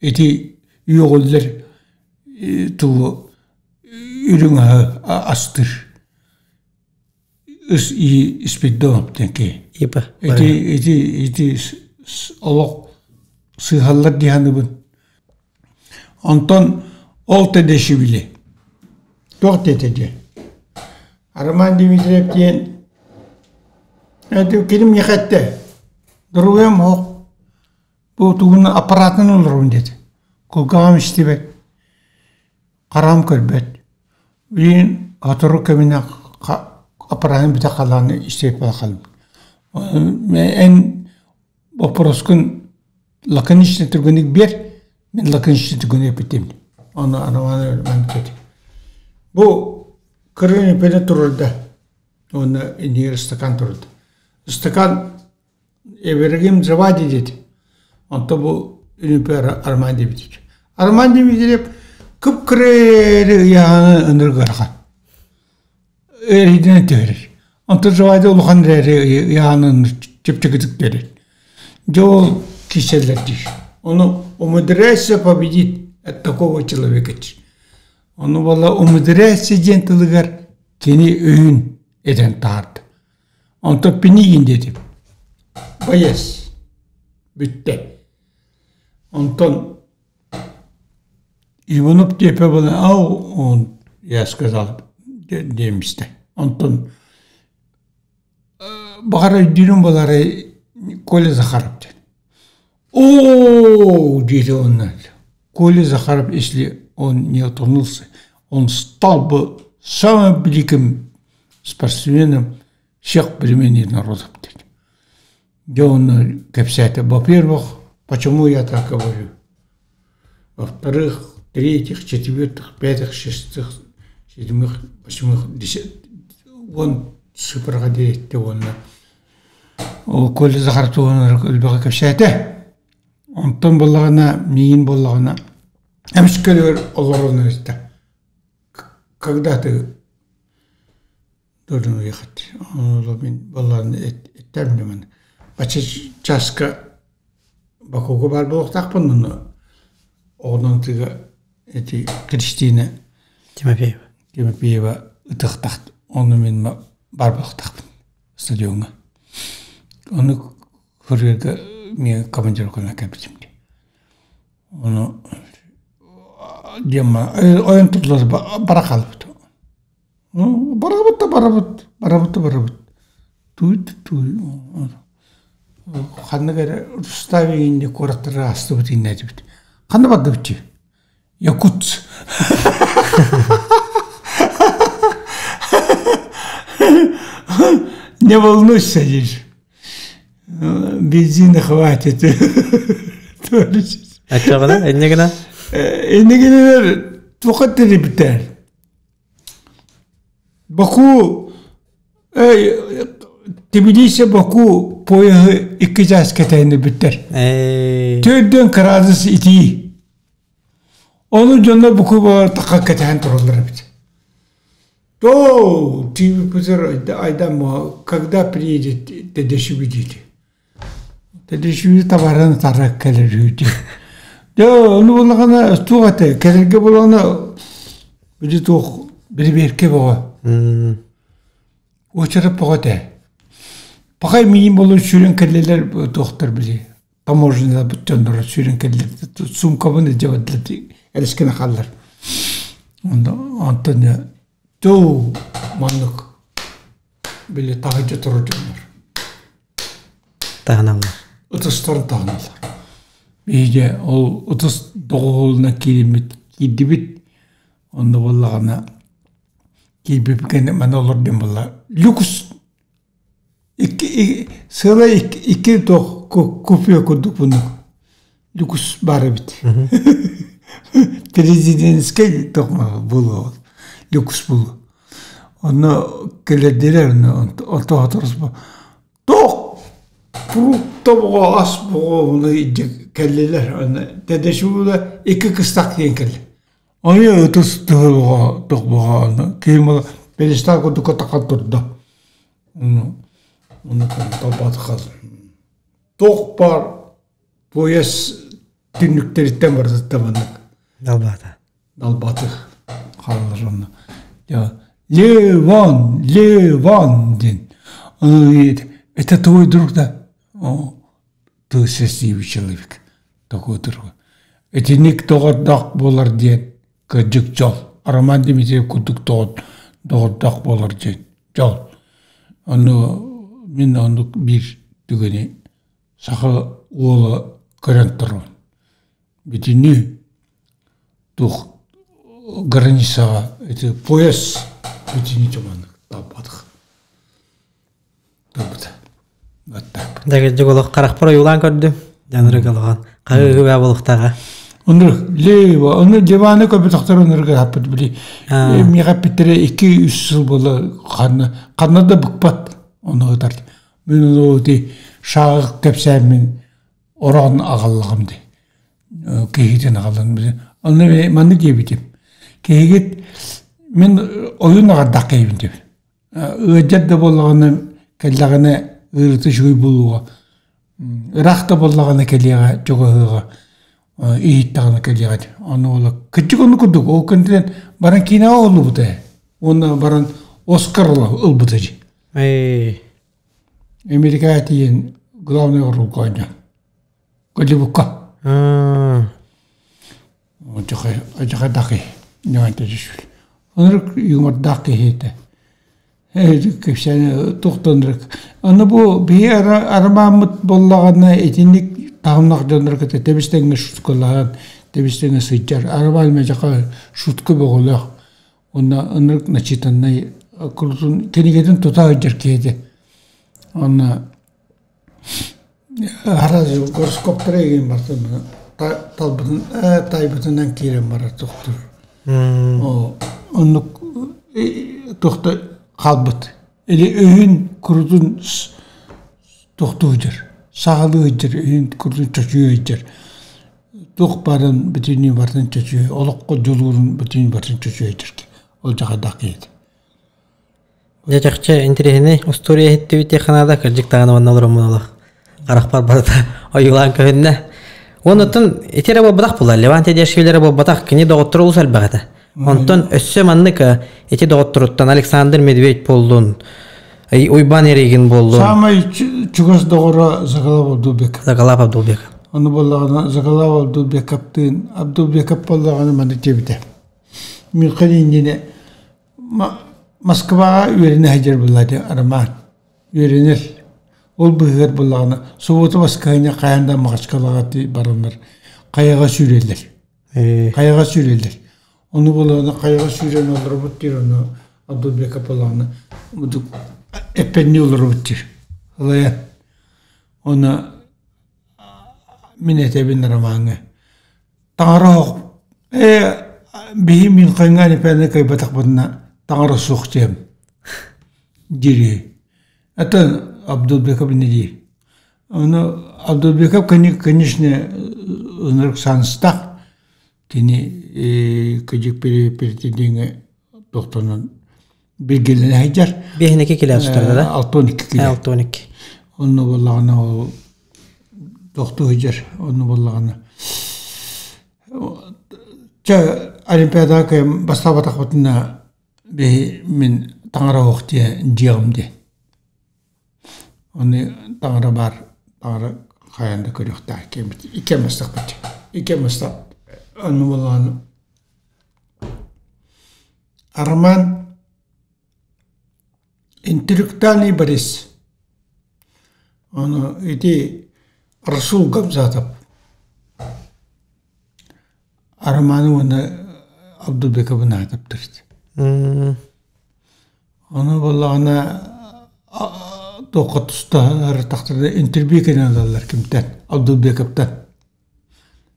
ити үөҕүллэр тугу үрүҥ аһы астыыр Испирдонов диэн киһи. Ити ити ити олох сыыһаллар дии саныыбын. Онтон ол Тедешвили туох диэтэ диэ? Роман Дмитриев диэн кини миэхэ эттэ доруобуйам оһох бу тугун аппараатын олоробун диэтэ. Кулгааҕым истибэт Хараҕым көрбөт. Билигин сотору кэминэн аппараатын бүтэ халааны истибэт буола хааллым. Эн боппуруоскун лаконично түргэнник биэр, мин лаконично түргэнник эппитим. Ону Роман Иванович Бу кырын үпэни турурда уонна иннигэр ыстакаан турурда. Ыстакаан Ибрагим Джавади диэт. Онто бу Үнүпэ Арман Дмитриевич. Арман Дмитриев кып-кыра ыйааһыны ынырык ыарахан. Эрийдинэн түһэрэр. Онто Джавади улахан эрээри ыйааһынын чэпчэкитик түһэрэр. Дьэ ол киирсэллэр диир. Ону умудряйся победить от такого человека диир. Ону буола умудряйся диэн тылыгар кини өйүн этэн таһаарда. Онтон Пинигин диэтим. Боец. Бүттэ. Онтон Иванов диэпэ буолан ау он я сказал диэн истэ. Онтон баҕар өйдүүрүм буолаарай Коля Захаров диэн. Оо диэтэ онно. Коля Захаров, если он не отвернулся, он стал бы самым великим. спортсменом всех племен и народов диэн. Дьэ онно кэпсээтэ. Во-первых, почему я так говорю? Во-вторых, третьих, четвертых, пятых, шестых, седьмых, восьмых, десятых. Уон сыпырга диэттэ уонна ол Коля Захаров элбэҕи кэпсээтэ. Онтон буоллаҕына, миигин буоллаҕына, эмискэ олорон истэ. Когда ты должен уехать? Мин буоллаҕына эттэм дьоммун. Бачча чааска Бакуга баар буолуохтаахпын онно оҕонон тыга эти Кристина Тимофеева Тимофеева ытыахтаах ону мин баар буолуохтаахпын стадиоҥҥа. Ону курьерга миэ командировканы кэлбитим дии. Ону диэмма ойон турдулар бара хаалбыт. Барабыт да барабыт, барабыт да барабыт. Туй да туй. Ханнык эрэ Рустави инни куораттары аастыбыт иннэтибит. Ханна бардыбыт дии? Якутск. Не волнуйся, диир. Бензина хватит. Аччаҕына, инньэ гына? Инньэ гынанар туохха тэрийбиттэр? Баку Тбилиси Баку поеһы икки чаас кэтэһинэ бүттэр. Төрдүөн кыраадыс итии. Ону дьоно Баку баҕар кэтэһэн тураллар эбит. То ТВ айдан когда приедет Тедешиби диэти. Тедешиби табарын тарак кэлэр үһү Дьэ, ону буллаҕына туох этэ, кэлэргэ буллаҕына били туох бирибиэркэ бөҕө. Уочарат бөҕө этэ. Пахай миин буолан сүүрэн кэллилэр туохтар били таможняларбыт дьонноро сүүрэн кэллилэр суумкабын илдьэ бардылар эрискэни хааллар. Онтон туу маннык били таһырдьа турар дьоннор. Таһыналлар. Ытыстарын таһыналлар. Биһиги ол ытыс доҕуһуолунан киириммит киирдибит. Онно буоллаҕына киирбиппит кэннэ маны олор диэн буолла. Люкс икки сыала икки туох купе курдук муннук люкс баар эбит. Президентскэй туох буолуо люкс буолуо. Онно кэлэрдилэр онно ортоһоторус туох фрукта буҕа ас буҕа ону илдьэ кэллилэр онно тэдэшуула икки кыстак диэн кэллэ Ону ытыс тыһылҕа тохбоҕо онно киһим пьедестал курдукка таххан турда ону ону талбаатахха туох баар пояс түннүктэриттэн барытыттан маннык Далбаата. Далбааты хааллар онно Леван, Леван диэн. Ону это твой друг да? Ты счастливый человек. Такой друг. Итинник доҕордоох буолар диэн кырдьык дьол. Роман Дмитриев курдук доҕордоох буолар диэн дьол. Ону мин оннук биир түгэни саха уола көрөн турабын. Бүтүннүү туох границаҕа ити пояс бүтүннүү чуманнык тааппатах. Турбута. Вот так. Дэгирдик олох харахпар ойуулаан көрдүм. Дьанырык олоҕон. Хаһыы баа болуктаҕа. Оннук лево, ону диваны көбүтөхтөр оннук хаппыт били. Миэхэ эппиттэрэ 2-3 сыл буола ханна ханна да быкпат ону ытар. Мин ону ити шааҕы кэпсээммин ороон аҕаллаҕым дии. Киһитин аҕалан Онно маннык диэбитим. Киһигит мин ойун аҕардах киһибин диэбит. Ыалдьар да буоллаҕына кэллэҕинэ ыарыыта үчүгэй буолуоҕа. Ыраах да буоллаҕына кэлиэҕэ, чугаһыаҕа, иһиттэҕинэ кэлиэҕэ. Ону уола кырдьык оннук курдук. Ол кэнниттэн баран киинэҕэ уһуллубута ээ. Уонна баран Оскар ылбыта дии. Америкаҕа тиийэн главный оруолга оонньоон. Голливудка. Одьахай киһи ньоонто түспүт. Оннук юмордаах киһи этэ. Кэпсээн туохтан Аны бу биһи арамааммыт буоллаҕына итинник таһымнаах дьоннор кытта тэбис-тэҥҥэ шуткалаһан, тэбис-тэҥҥэ сылдьар. Арамаан мэлдьэхэ шутка бөҕөлөөх. Уонна ынырык начитаннай Курутун кинигэтин тута сылдьар киһи этэ. Онно араас гороскоптары игин бартын талбытын таайбытынан киирэн барар тохтуур. Оннук туохта хаалбыт. Или өйүн курутун тохтуу сылдьар, саҕалыы сылдьар, өйүн курутун чочуйа сылдьар. Туох баарын бүтүннүү барытын чочуйа, олоххо дьулуурун бүтүннүү барытын чочуйа сылдьар Ол дьаҕайдаах киһи этэ. Дьэ чахчы интэриэһинэй устуоруйа иһиттибит диэххэ наада, кырдьык даҕаны уонна олороммун олох харахпар барыта ойуулаан көһүннэ. Уонна оттон ити эрэ буолбатах буолла, Леван Тедешвили эрэ буолбатах, кини доҕотторо олус элбэх этэ. Онтон өссө маннык ити доҕотторуттан Александр Медведь буоллун, Уйбан Эригин буоллун. Саамай чугас доҕоро Загалав Абдулбеков. Загалав Абдулбеков. Ону буоллаҕына Загалав Абдулбековтыын Абдулбеков буоллаҕына маны диэбитэ. Миэхэ иннинэ Москваҕа үөрэнэ сылдьар буолла дии Роман. Үөрэнэр. Ол быыһыгар буоллаҕына субуота баскыһыанньа хайаан да Махачкалаҕа бараннар хайаҕа сүүрэллэр. Хайаҕа сүүрэллэр. Ону буоллаҕына хайаҕа сүүрэн олоробут диир ону Абдулбеков буоллаҕына эппэннии олоробут диир. Ылайан. Оны мин этэбин Ромаҥҥа Таҥара оһох ээ биһи Мюнхеҥҥа Олимпиаданы кыайбатахпытына таҥара суох диэм диир Это Абдулбеков не диир. Ону Абдулбеков, конечно, ынырык сааныстаах кини кыдьык перетидиҥэ тохтонон билгилэнэ сылдьар. Биэһинэки килэ тустарда да? 62 килэ. 62. Онно буоллаҕына ол тохтуу сылдьар. Онно буоллаҕына чэ Олимпиадаҕа кыайан бастаабатахпытына биһи мин таҥара оһох диэн дьиэҕим диэн. Ону таҥара баар таҥара хайаан да көрүөхтээх иккиэммит иккиэн бастахпыт иккиэн бастаап онно буоллаҕына Роман интеллектуальный Борис ону ити Расул Гамзатов Романы уонна Абдулбековы аатаптар Ону буоллаҕына туохха туста тахтарда интервью кэлэн ылаллар кимтэн Абдулбековтан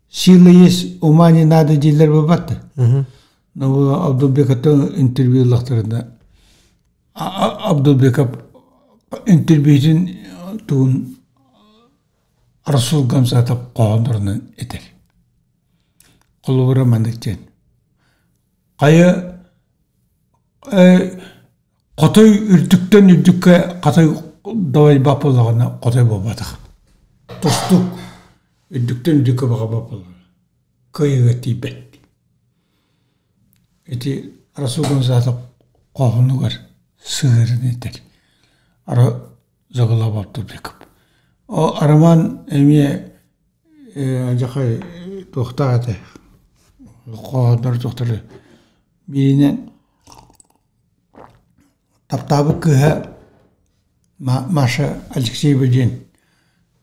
Сила есть, ума не надо дииллэр буолбат да. Но Абдулбековтан интервью ыллахтарына Абдулбеков интервьютун тугун Расул Гамзатов хоһооннорунан этэр. Холобура маннык диэн. Хайа Хотой үрдүктэн үрдүккэ хатай дабайбат буоллаҕына хотой буолбатах. Тустуук үрдүктэн үрдүккэ баҕарбат буоллаҕына кыайыыга тиийбэт. Ити Расул Гамзатов хоһоонугар сыһыарын этэр. Ара Заголовоптубеков. О Роман эмиэ дьахай туохтаах этэ хоһооннор туохтары бииринэн Таптаабыт кыыһа Маша Алексеева диэн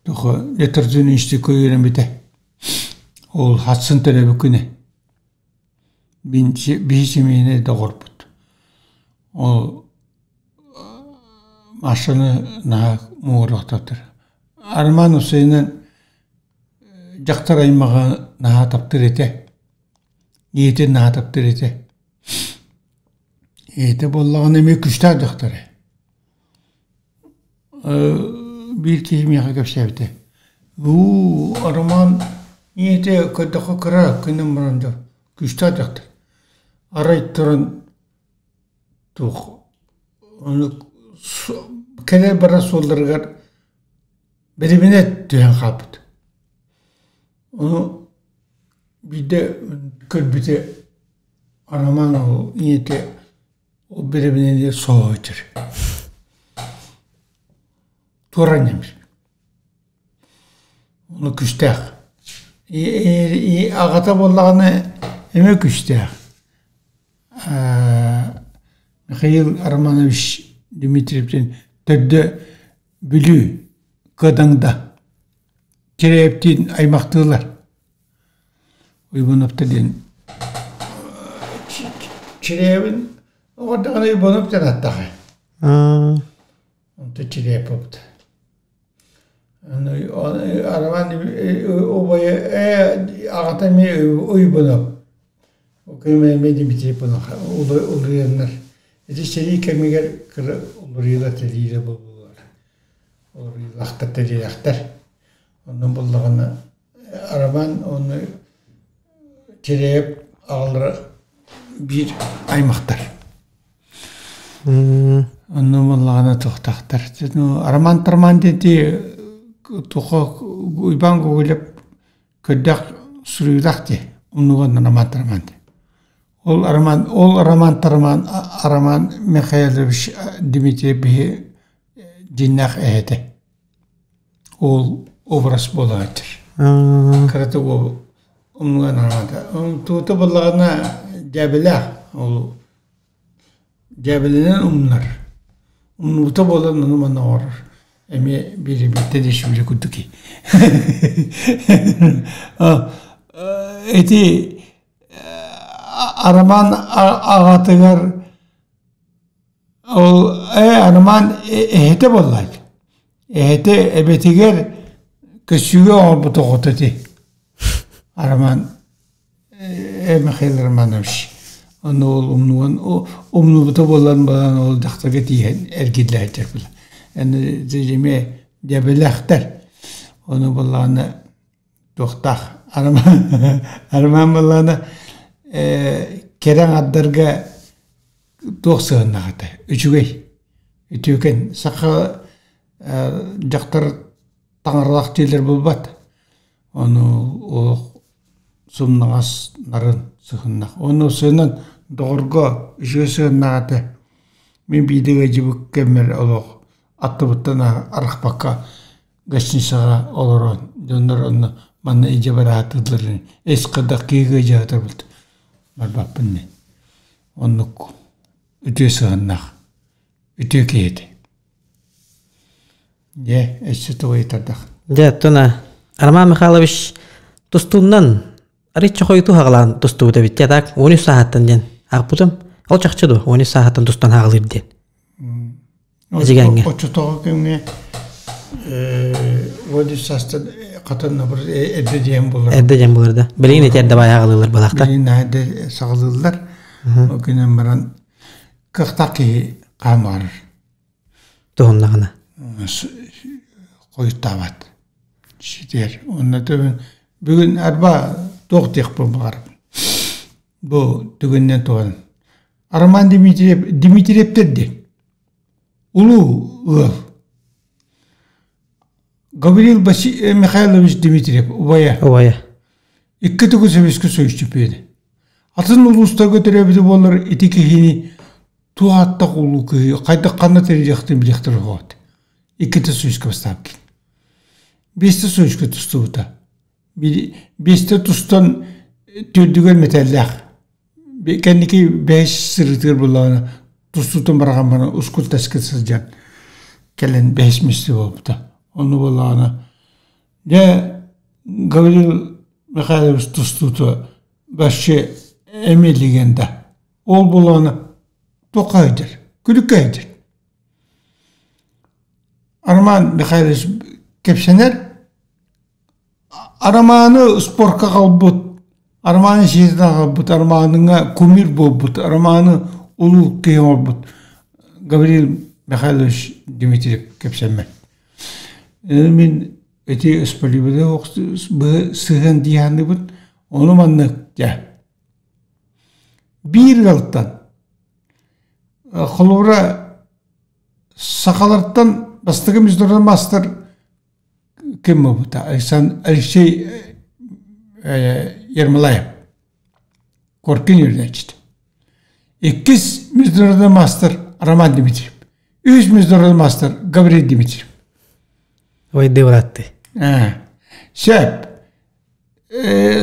туох литературнай институкка үөрэммитэ. Ол хатсын төрөөбүт күнэ. Биһи семейнэй доҕорбут. Ол Машаны наһаа муҥуруохтаахтар. Роман Усейнан дьахтар аймаҕы наһаа таптыыр этэ. Ийэтин наһаа таптыыр этэ. Ийэтэ буоллаҕына эмиэ күүстээх дьахтар ээ. Биир киһи миэхэ кэпсээбитэ. Уу, Роман ийэтэ көрдөххө кыра гынан баран да күүстээх дьахтар. Арай туран туох ону кэлэр-барар суолларыгар бэрэбинэ түһэн хаалбыт. Ону биирдэ көрбүтэ Роман ол ийэтэ ол бэрэбинэни соһо сылдьар. Туора анньаммыт. Ону күүстээх. Аҕата буоллаҕына эмиэ күүстээх. Михаил Романович Дмитриев диэн төрдө Бүлүү Кыадаҥда Кирээптиин аймахтыылар. Уйбуновтар диэн Чирээбин Оҕордоҕуна Иванов диэн ааттаах. Онто Черепов. Роман убайа аҕата эмиэ Уйбанов. Эмиэ Дмитрий уларыйаннар. Ити сэрии кэмигэр кыра уларыйыылар тэрийиилэр буоллулар. Уларыйыылаахтар тэрийиэхтэр. Онно буллаҕына Роман уонна Череп аҕалара биир аймахтар. Онно буоллаҕына туохтаахтар. Роман Торман диэти туха Уйбаан Гоголев көрдөөх суруйуулаах дии. Умнуган Роман Торман диэн. Ол Роман, ол Роман Торман Роман Михайлович Дмитриев биһи дьиннээх эһэтэ. Ол образ буолааччыр. Кырата уол умнуган Роман. Тута буоллаҕына дьээбэлээх ол Дьээбэлэнэн умнар. Умнубута буолан ону манна оҥорор. Эмиэ биэриммиттэн дэшибили курдук Ити Арамаан аҕатыгар ол Арамаан эһэтэ буоллаат. Эһэтэ эбэтигэр көссүүгэ оҥорбут оҕото ити. Арамаан Михаил Романович ону ол умнуган умнубута буолан баран ол дьахтарга тииһэн эргиллээччи аны эмиэ дьэбэлээхтэр ону буоллаҕына туохтаах Роман буоллаҕына кэрэ аҥардарга туох сыһыаннаах этэ үчүгэй үтүөкэн саха дьахтар таҥаралаах дииллэр буолбат Ону олох сымнаҕас нарын сыһыннах. Ону сыһынан доҕорго үчүгэй сыһыннаах этэ. Мин биирдэ ыалдьыбыт кэммэр олох аттыбыттан арахпакка гостиницаҕа олорон дьоннор онно манна илдьэ бараатыылларын эс хайдах киһи ыалдьаатарбыт барбаппын диэн. Оннук үтүө сыһыннаах үтүө киһи этэ. Дьэ, өссө тугу ыйытардах? Дьэ, оттон Роман Михайлович тустуунан арыйча хойутуу хаҕалаан тустубут эбит. Дьэ, так, 13 сааһыттан диэн аахпытым. Ол чахчы дуо, 13 сааһыттан тустан хаҕалыыр диэн. Эдьигээҥҥэ. Оччотооҕу кэмҥэ 13 саастан хатан эрдэ диэн буолар. Эрдэ диэн буолар да. Билигин ити эрдэ баай хаҕалыыллар балаахтар. Билигин эрдэ саҕалыыллар. Ол гынан баран кыахтаах киһи хаамар. Туһуннаҕына. Хойутаабат. Ситэр. Онно төбүн бүгүн арба туох диэхпин баҕарабын. Бу түгэнинэн туһанан. Роман Дмитриев Дмитриевтэр диэн улуу ыал. Гаврил Михайлович Дмитриев убайа. Убайа. Икки тугу сөбүскэ сөйүччүпүөнэ. Атын улуустарга төрөөбүтэ буоллар ити киһини туох ааттаах улуу киһи хайдах ханна тэрийиэхтин билиэхтэрэ суоҕа Иккитэ сүүскэ бастаабыккын. Биэстэ сүүскэ тустубута. Биэстэ тустан төрдүгэр мэтээллээх. Кэнники бэһис сырыытыгар буллаҕына тустуутун барахан баран ускул таска сылдьан кэлэн бэһис миэстэ буолбута. Ону буоллаҕына дьэ Гаврил Михайлович тустуута вообще эмиэ легенда. Ол буоллаҕына туохха сылдьар? Күлүккэ сылдьар. Роман Михайлович кэпсэнэр. Романы спорка аҕалбыт, романы сиэтин аҕалбыт, романыҥа кумир буолбут, романы улуу киһи оҥорбут Гаврил Михайлович Дмитриев кэпсэммэт. Мин ити справедливо сыһыан дии саныыбын. Ону маннык дьэ Биир ыалтан, холобура, сахалартан бастакы международный маастар ким буолбута? Алексей Ермолаев, Коркин үөрэнээччитэ. Иккис международный маастар Роман Дмитриев. Үһүс международный маастар Гаврил Дмитриев. Ой, быраатты. Сөп.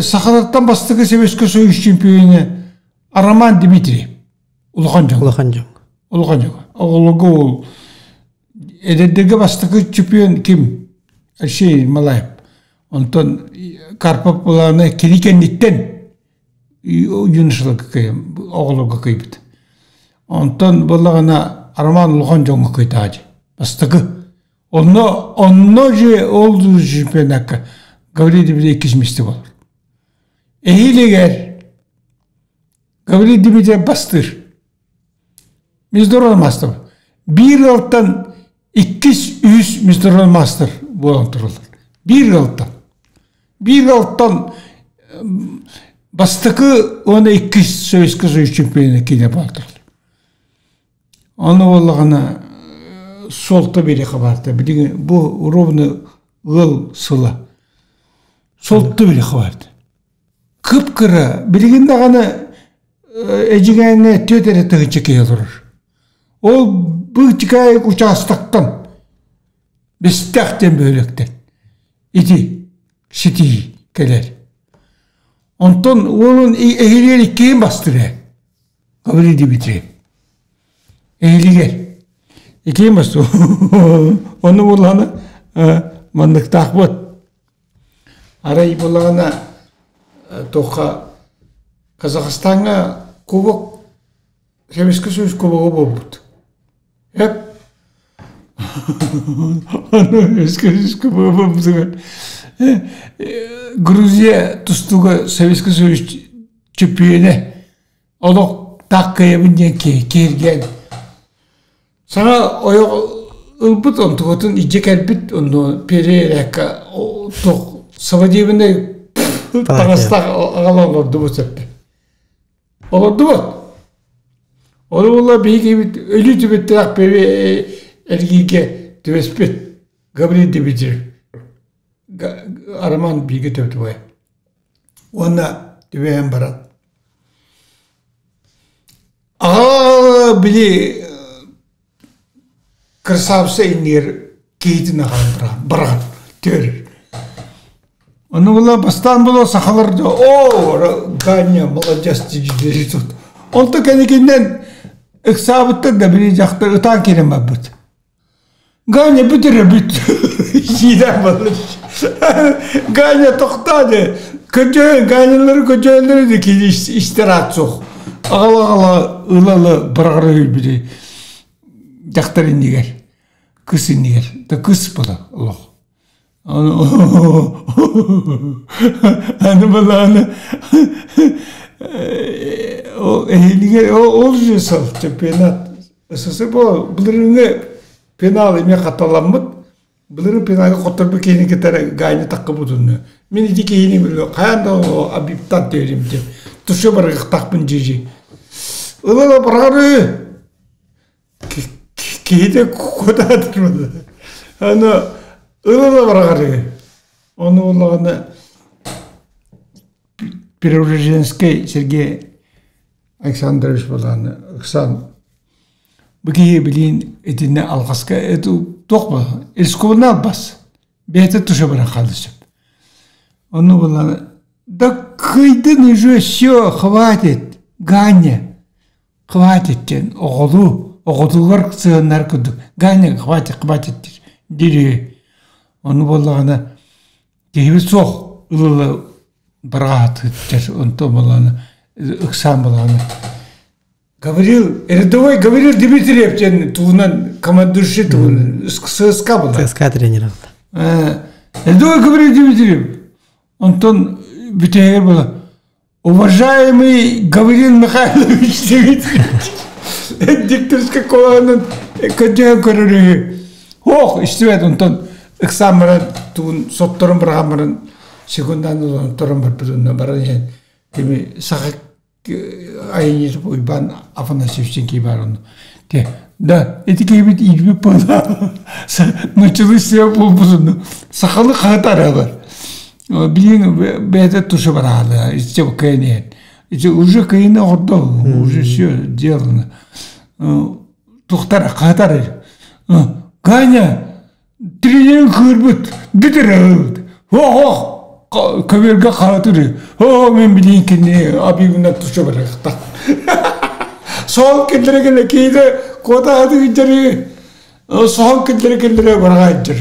Сахалартан бастакы Советскай Союз чемпиона Роман Дмитриев. Улахан дьон. Улахан дьон. Улахан дьон. Оҕолорго ол эдэрдэргэ бастакы чемпион ким? Алексей Малаев. Онтон Карпов булааны кини кэнниттэн юношаларга кыайан, оҕолорго кыайбыт. Онтон буоллаҕына Роман улахан дьоҥҥо кыйтаачы. Бастакы. Онно, онно же ол чемпионакка Гаврил Дмитриевич иккис миэстэ буолар. Эһиилигэр Гаврил Дмитриев бастыыр. Международный мастер. Биир ыалтан иккис, үһүс международный мастер буолан тураллар. Биир ыалтан. Биир ыалтан бастакы уонна иккис Советский Союз чемпиона киинэ буолан тураллар. Ону буоллаҕына суолта биэриэххэ баарта. Билигин бу ровно ыал сыла. Суолта биэриэххэ баарта. Кып-кыра. Билигин даҕаны Эдьигээҥҥэ түөрт эрэ тыһыынча киһи олорор. Ол Быычыкаайык учаастактан Бэстээх диэн бөһүөлэктэн ити ситии кэлэр. Онтон уолун эһилиэр иккиһин бастыр ээ. Гаврил Дмитриев. Эһилигэр. Иккиһин бастыр. Ону буллаҕына манныктаахпыт. Арай буллаҕына туохха Казахстаҥҥа кубок Советский Союз кубога буолбут. Эп Аны Советский кубога буолбутугар Грузия тустууга Советский Союз чөмпүйүөнэ олох таах кыайабын диэн киһиргээн Саҥа ойох ылбыт онтукатын илдьэ кэлбит онно перерекка туох свадебный таҥастаах аҕала олордубут сөппүт. Олордубут. Ол буолла биһиги өлүү түбүттээх эргииргэ түбэспит Гаврил Дмитриев Роман бииргэ төбөтүгэр. Уонна түбэһэн баран Аҕа били красавица иннигэр киһитин аҕалан быраҕан быраҕан түһэрэр. Ону була бастаан була сахалар да оо Ганя молодец дири тут. Онто кэнникинэн ыксаабыттар да били дьахтар ытаан киирэн барбыт. Ганя бүт эрэ бүт. Сиидэн балыш. Ганя тохтоо дии. Көдьөөн, Ганялары көдьөөннөрү да кини истэр аат суох. Аҕала-аҕала ыла-ыла быраҕара үһүйбүтүй. Дьахтар иннигэр, кыс иннигэр. Да кыс була олох. Аны балааны эһиилигэр ол же сыл чемпионат СССР былырыыҥҥы финал эмиэ хаталаммыт. Былырыын финалга хотторбут киһини кытары Ганя таххыбытын. Мин ити киһини хайаан да Абиптан түһэрим диэн. Тушу барыахтаахпын дии. Ыла быраҕары Киһитэ куотаатыр Аны ыла быраҕары. Ону буоллаҕына Преображенскай Сергей Александрович буолааны ыксаан бу киһи билиин итиннэ алҕаска туох ба рискованно албас бэйэтэ туша баран хаалла сөп. Ону буоллаҕына да кыйдын уже все хватит Ганя Хватит диэн оҕолуу, оҕотугар сыһыннар курдук Ганя хватит, хватит диир диир Ону буоллаҕына киһибит суох ылыла быраҕаатыттар онтон буоллаҕына ыксаан буоллаҕына Гаврил, рядовой Гаврил Дмитриев диэн туһунан командирши туһунан ЦСКА была. ЦСКА тренер была. Рядовой Гаврил Дмитриев. Онтон бүтэһигэр была Уважаемый Гаврил Михайлович Дмитриевич, дикторскай колоннан көрдөһөн көрөр үһү. Ох, истибэт онтон ыксаан баран тугун сотторон быраҕан баран секундан ылан барбыт онно баран иһэн тими саха айанньыт Уйбаан Афанасьевич бар онно. Те, да, ити киһибит иирбит буолла. Нуччалыы сиэ буолбутун сахалы хаһытар Билигин бэйэтэ туша бараалы, иччэ кыайан иһэн. Ичи уже кыйыны оҕордо, уже все сделано. Тухтар, хаатар. Ганя, тренерин кыырбыт, бүтэр Ох, көбүөргэ хаатыр. О, мен билин кини абигына туша барахта. Сол киллere кele кейде кота ады гидери Соһон киллэрэ-киллэрэ бараҕаайдыр.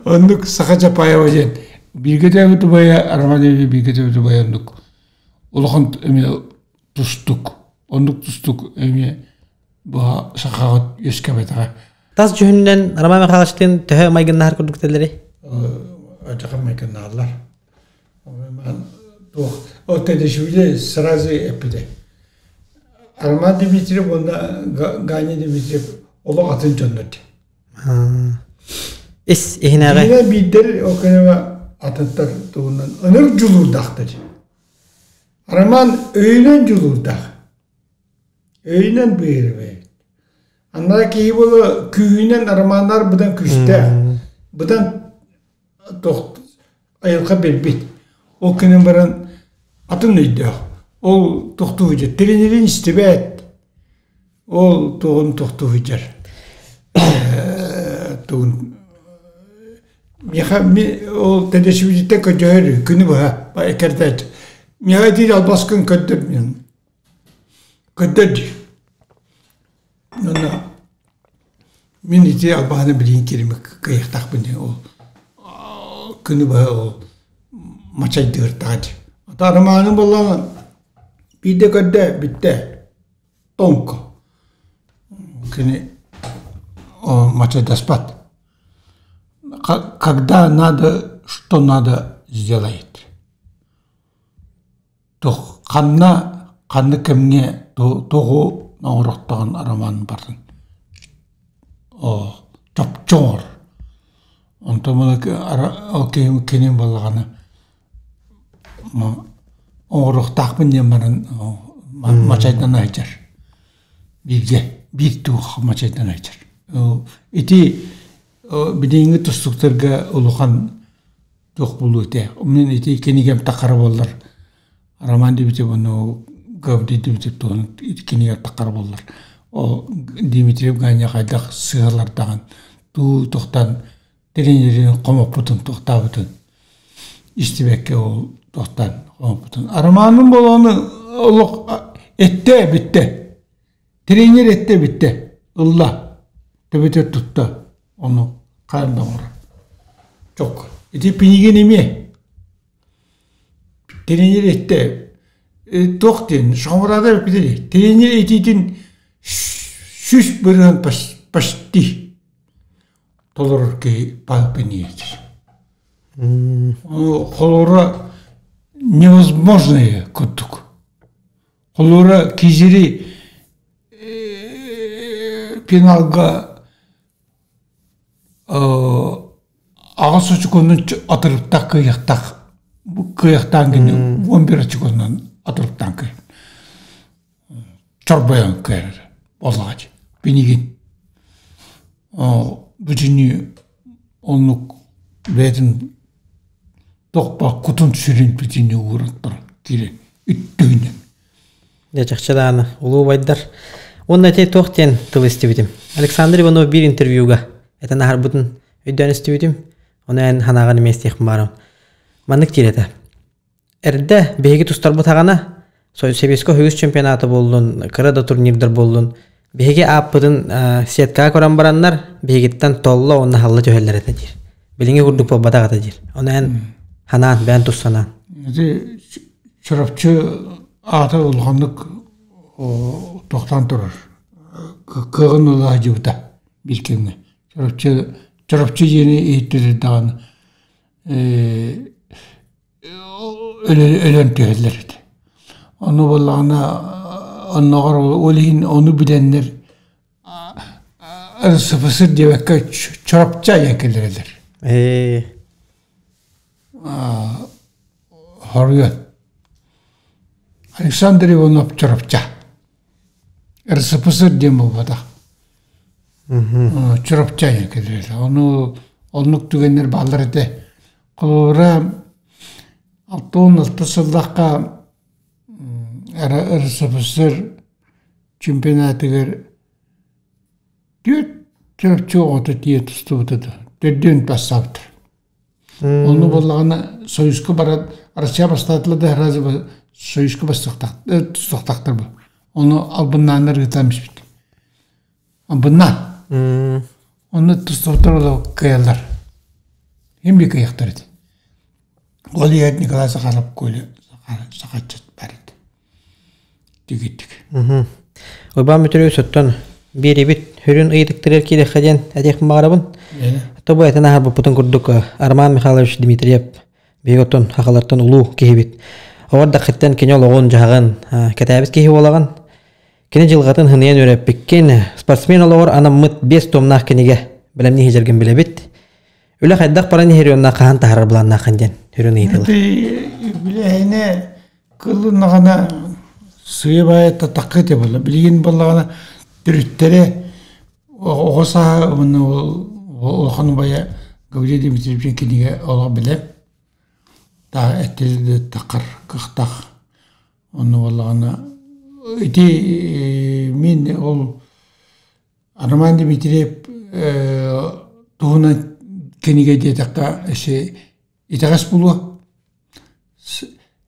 Оннук Саха Чапаева диэн бииргэ төрөөбүт убайа Роман Ильич бииргэ төрөөбүт убайа оннук улахан эмиэ тустук. Оннук тустук эмиэ бу сахаҕа үөскэбэтэҕэ. Тас дьүһүнүнэн Роман Михайловичтыын төһө майгыннаһар курдук этэллэрий? Адьахан майгыннааллар. Туох ол Тедешвили сразу эппитэ. Роман Дмитриев уонна Ганя Дмитриев олох атын дьоннор дии. Ис иһинээҕи. Биирэ биирдэр ол кэннэ атыттар туһунан ынырык дьулуурдаахтар. Роман өйүнэн дьулуурдаах. Өйүнэн быһыырбайбыт. Анараа киһи буола күүһүнэн романнар быдан күүстээх, быдан туох айылҕа биэрбит. Ол гынан баран атын өйдөөх. Ол тохтуу сылдьар. Тренерин истибэт. Ол тугун тохтуу сылдьар. Тугун миэхэ ол тэдэсибититтэн көрдөһөр күнү быһа эккирдээт. Миэхэ итии албаскын көрдөр Көрдөр дии. Уонна мин ити албаһаны билигин кириме кыайыахтаахпын диэн ол күнү быһа ол мачайдыыртаҕа дии. Ата романым буоллаҕына биирдэ көрдө бүттэ тоҥко. Кини мачайдаспат. Когда надо, что надо сделает. Туох ханна ханнык кэмҥэ туоҕу оҥорохтоон роман бардын чопчу оҥор. Онтон ол кини буоллаҕына оҥоруохтаахпын диэн баран мачайдан сылдьар. Бииргэ биир туох мачайдан сылдьар. Ити билиҥҥи тустууктарга улахан туох буолуо этэ. Мин ити кинигэм тахара буоллар Роман Дмитриев уонна Гаврил Дмитриев туһунан ити кинигэм тахара буоллар ол Дмитриев Ганя хайдах сыалардаҕын туу тохтоон тренерин хомоппутун тохтообутун истибэккэ ол тохтоон хомоппутун Романым буолуону олох эттэ бүттэ тренер эттэ бүттэ ылла төбөтө тутта Ону хаан да оҥорор. Чок. Ити пинигин эмиэ. Тренер эттэ туох диэн Шамурада эппитэ тренер этиитин 100% почти толорор киһи Павел Пиниевич. Холура невозможное курдук. Холура кизири финалга Аҕыс очукунун атырыктах кыайыахтаах кыайыахтаан кини 11 очукунан атырыктаан кыайар. Чорбойон кыайар буоллаҕа дии. Пинигин бүтүннүү оннук бэйэтин тохпо кутун сүрүн бүтүннүү ууран туран киирэн үттүгүнэн. Дьэ, чахчы даҕаны, улуу убайдар. Уонна ити туох диэн тыл истибитим. Александр Иванов биир интервьюга этэн аһарбытын өйдөөн истибитим. Ону эн санааҕын эмиэ истиэхпин баарым. Маннык диир этэ. Эрдэ биһиги тустарбыт аҕана Сэбиэскэй үһүс чемпионата буоллун, кыра да турнирдар буоллун, биһиги ааппытын сеткаҕа көрөн бараннар, биһигиттэн толло уонна халла түһэллэр этэ диир. Билиҥҥи курдук буолбатах этэ диир. Ону эн ханаан, бэйэн тус санаан. Ити Чурапчы аата улаханнык тохтоон турар. Кыаҕын ыла сылдьыбыта биир кэмҥэ. Чурапчы Чурапчы диэни иһиттилэр даҕаны өлөн түһэллэр этэ. Ону буоллаҕына оннооҕор ол иһин ону билэннэр РСФСР диэбэккэ Чурапчы айан кэлэрэлэр. Хоруйан Александр Иванов Чурапча РСФСР диэн буолбатах Чурапча айан кэлэрэ ону оннук түгэннэр бааллар этэ холобура 66 сыллаахха РСФСР чемпионатыгар түөрт Чурапчы оҕото тиийэ тустубута да төрдүөн бастаабыттар Онно буоллаҕына Союзка баран Россия бастаатылар да сразу Союзка бастыахтаахтар бу. Ону албыннааннар ыытан испит. Албыннаан. Онно тустубуттар олох кыайаллар. Ким би кыайыахтар ити. Ол иһэр Николай Захаров Коля Сахаччыт бар ити. Тигиттик. Уйбаан Бүтүрүс оттон биэрибит хүрүн ыйытыктырар киирэххэ диэн этиэхпин баҕарабын. Тобу этэн аһарбыппытын курдук Роман Михайлович Дмитриев биһиги оттон хахалартан улуу киһибит. Оҕор даххыттан кини олоҕун дьаһаҕын кэтээбит киһи буолаҕын. Кини дьылҕатын хыныйан үөрэппиккин, спортсмен олоҕор анаммыт биэс томнаах кинигэ бэлэмнии иһдьэргин билэбит. Үлэ хайдах баран иһэр уонна хаһан таһарар былааннааххын диэн үрүн ыйытылар. Билэһинэ кылыннаҕына сыа татакка этэ буолла. Билигин буоллаҕына төрүттэрэ оҕо сааһа уонна улахан убайа Гаврил Дмитриевич кинигэ олох билэр. Таа эттили тахар кыахтаах. Онно буоллаҕына ити мин ол Роман Дмитриев туһунан кинигэ диэтэххэ эссе итэҕэс буолуо.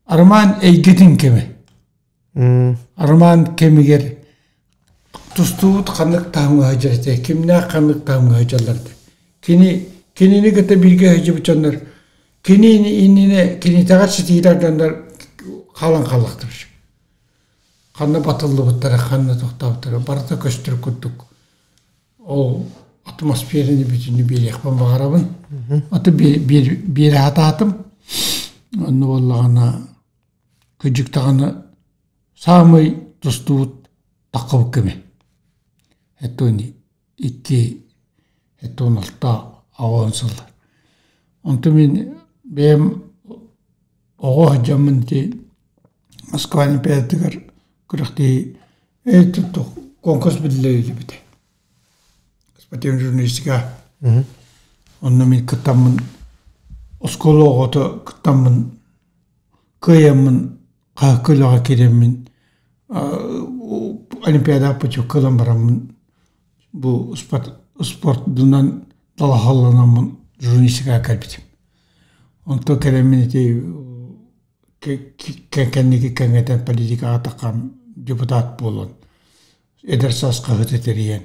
Роман эйгэтин кэмэ. Роман кэмигэр тустуубут ханнык таһымҥа сылдьар этэ, кимнээх ханнык таһымҥа сылдьаллар этэ. Кини кинини кытта бииргэ сылдьыбыт дьоннор кини иннинэ кинитэҕэр ситиилэр дьоннор хаалан хааллахтар. Ханна батыллыбыттара, ханна тохтообуттара барыта көстөр курдук. Ол атмосфераны бүтүннүү биэриэхпин баҕарабын. Аты биэрэ сатаатым. Онно буоллаҕына кырдьык даҕаны саамай тустубут таххыбыт кэмэ. Это икки это он алта аҕыс сыллар. Онтон мин бэйэм оҕо сылдьаммын ити Москва Олимпиадатыгар күрэхтэһии конкурс биллэриллибитэ. Спортивная журналистика. Онно мин кыттаммын оскуола оҕото кыттаммын кыайаммын хаһыкка үлэҕэ киирэммин Олимпиадаҕа путевка ылан бараммын бу спордунан талаһалланаммын журналистикаҕа кэлбитим. Онтон кэлэммин ити кэнники кэҥэтэн политикаҕа таххан депутат буолан эдэр саас хаһыаты тэрийэн